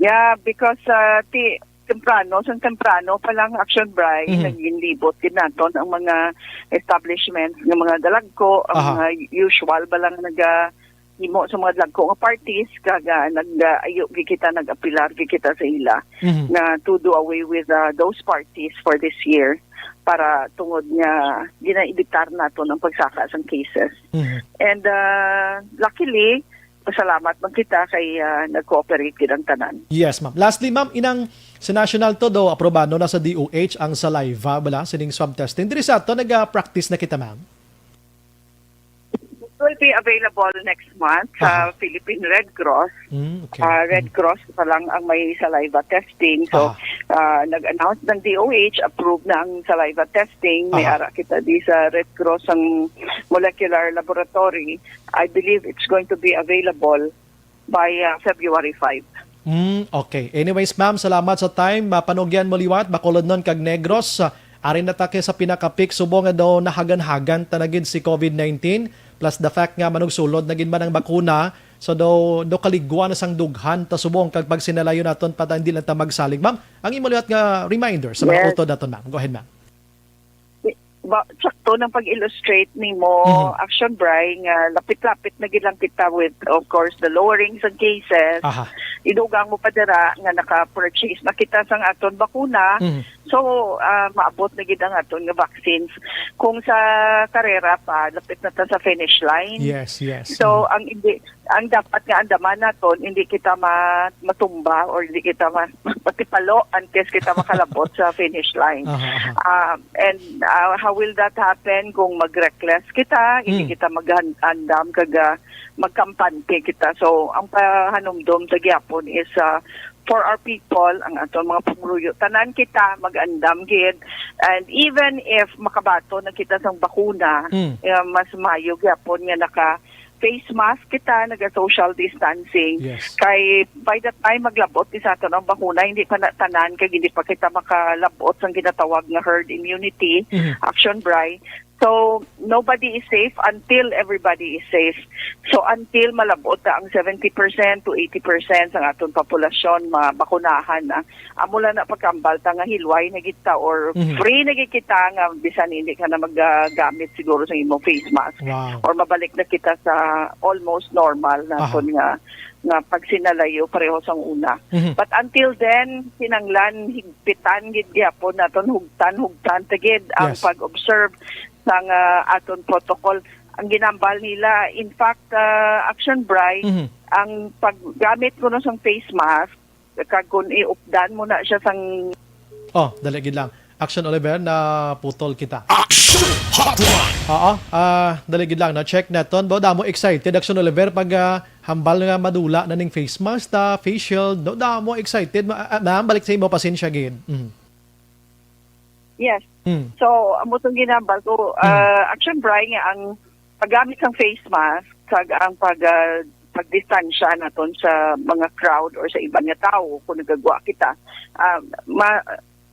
Yeah, because, ah, ti-, temprano, sang temprano pa lang, Action Bri, Mhm. naging libot gid naton ang mga establishments nga mga dalagko, ang Aha. mga usual ba lang nagahimo sa mga dalagko nga parties, kag, ah, nag-, ah, ayo gid kita, nag-apilar gid kita sa ila Mhm. nga to do away with, ah, those parties for this year para tungod nga ginaebitar naton ang pagsaka sang cases. Mhm. And, ah, luckily, pasalamat man kita kay, ah, nag-cooperate gid ang tanan. Yes, ma'am. Lastly, ma'am, inang sa national to do, aprobado na sa D O H ang saliva, bala, sining swab testing. Diri sa ato, nag-practice na kita, ma'am? Will be available next month sa Aha. Philippine Red Cross. Mm, okay. Ah, Red Mm. Cross pa lang ang may saliva testing. So, Aha. ah, nag-announce ng D O H, approve na ang saliva testing. May Aha. ara kita di sa Red Cross ang molecular laboratory. I believe it's going to be available by, ah, February five. Mm, okay. Anyways, ma'am, salamat sa time. Mapanugyan mo liwat, Bacolodnon kag Negros. Ah, ari na ta kay sa pinaka-peak, subong nga daw nahagan-hagan ta na gid si covid nineteen. Plus the fact nga manugsulod na gid man ang bakuna. So daw, daw kaligwa na sang dughan ta subong kag pagsinalayo naton pa ta hindi lang ta magsalig. Ma'am, ang imo liwat nga reminder sa mga Yes. utod naton, ma'am. Go ahead, ma'am. Ba, sakto ng pag-illustrate nimo, Mhm. Action Bry, nga lapit-lapit na gid lang kita with, of course, the lowering sa cases. Aha. Idugang mo pa dira nga naka-purchase na kita sang aton bakuna. Mhm. So, ah, maabot na gid ang aton nga vaccines. Kung sa karera pa, lapit na ta sa finish line. Yes, yes. So, Mhm. ang hindi, ang dapat nga andaman naton, hindi kita ma-, matumba or hindi kita ma-, matipalo antes kita makalabot sa finish line. Aha, aha. Um, and, uh, how will that happen kung mag-reckless kita, hindi Hmm. kita mag-andam kag, uh, magkampante kita? So, ang pahanumdom sa gyapon is, uh, for our people, ang aton mga pumuluyo, tanan kita mag-andam gid. And even if makabaton na kita sang bakuna, Hmm. uh, mas mayo gyapon nga naka face mask kita, naga-social distancing. Yes. Kay by the time maglabot ni sa aton ang bakuna, hindi pa na tanan, kay hindi pa kita makalabot sang ginatawag nga herd immunity, Mhm. Action Bry. So, nobody is safe until everybody is safe. So, until malabot na ang seventy percent to eighty percent sang aton populasyon mabakunahan na, amo lang na pagkambal ta nga hilway na gid ta or Mhm. free na gid kita nga bisan hindi ka na magagamit siguro sa imong face mask Wow. or mabalik na kita sa almost normal Aha. naton nga, nga pagsinalayo pareho sang una. Mhm. But until then, kinahanglan higpitan gid gyapon naton, hugtan, hugtan ta gid ang Yes. pag-observe sang, ah, aton protocol. Ang ginambal nila, in fact, ah, Action Bry, Mhm. ang paggamit kuno sang face mask, kag kung iupdan mo na siya sang Oh, dali gid lang. Action Oliver, naputol kita. Action Hotline! Oo, ah, dali gid lang, na-check naton. Daw damo excited, Action Oliver, pag, ah, hambal nga madula na ning face mask, ta, face shield. Daw damo excited. Ma-, ah, ma'am, balik sa imo, pasensya gid. Mhm. Yes. Mm. So, amo tong ginambal ko, Mm. ah, Action Bry, nga ang paggamit sang face mask, kag ang pag, ah, pagdistansya naton sa mga crowd or sa iban nga tawo kung nagagwa kita, ah, ma-,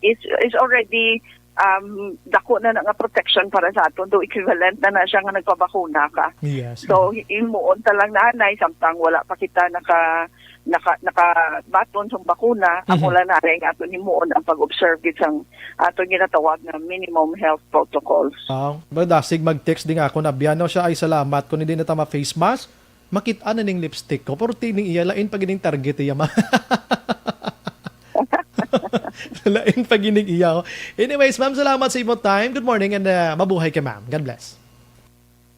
is, is already, um, dako na, na nga protection para sa aton, though equivalent na na siya nga nagpabakuna ka. Yes. So, hi-, himuon ta lang na anay, samtang wala pa kita naka, naka, nakabaton sa bakuna, amo Mhm. lang na anay nga aton himuon ang pag-observe gid sang aton ginatawag nga minimum health protocols. Ah, ba, dasig mag-text din ako na, "Biano siya, ay salamat, kung hindi na ta ma-face mask, makit-an na ning lipstick ko." Pero tining iya, lain pa gining target iya, ma. Lain pa gining iya, oh. Anyways, ma'am, salamat sa imo time. Good morning and, uh, mabuhay ka, ma'am. God bless.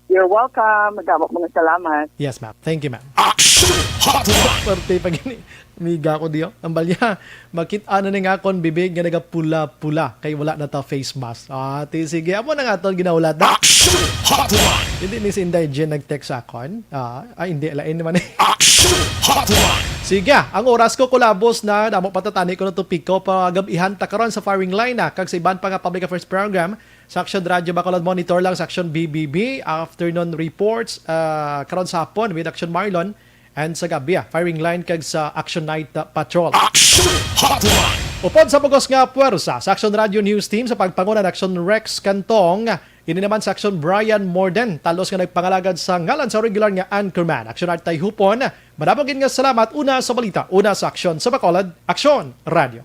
You're welcome. Madamo mga salamat. Yes, ma'am. Thank you, ma'am. Action Hotline! Parte pa gini. Miga ko diyo. Ang balya, makit-an na ning akon bibig nga nagapula-pula kay wala na ta face mask. Ah, ti, sige. Amo na nga to, ginahulat na. Action Hotline! Hindi ni si Inday Jen nag-text sa akon. Ah, ah, hindi. Lain naman eh. Action Hotline! Sige, ang oras ko kulabos na. Damo patatani ko na to piko. Pagabihan ta karon sa firing line na. Kag sa iban pa nga public affairs program, sa Action Radio Bacolod, monitor lang sa Action B B B, afternoon reports, ah, karon sa hapon with Action Marlon, and sa gabi, ah, firing line kag sa Action Night, ah, Patrol. Action Hotline! Upod sa bugos nga puwersa sa Action Radio News Team sa pagpanguna ni Action Rex Cantong, ini naman sa Action Brian Morden, talos nga nagpangalagad sa ngalan sa regular nga anchorman, Action Art Tayhupon. Madamo gid nga salamat, una sa balita, una sa Aksyon sa Bacolod, Aksyon Radio.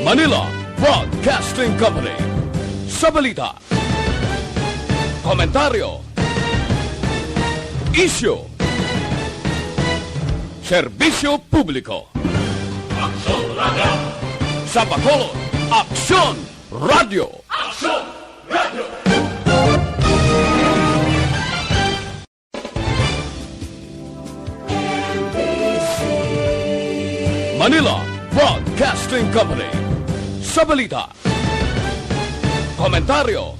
Manila Broadcasting Company. Sa balita, komentaryo, isyu, serbisyo publiko. Aksyon Radio. Sa Bacolod, Aksyon Radio. Aksyon Radio. Manila Broadcasting Company. Sa balita, Komentaryo,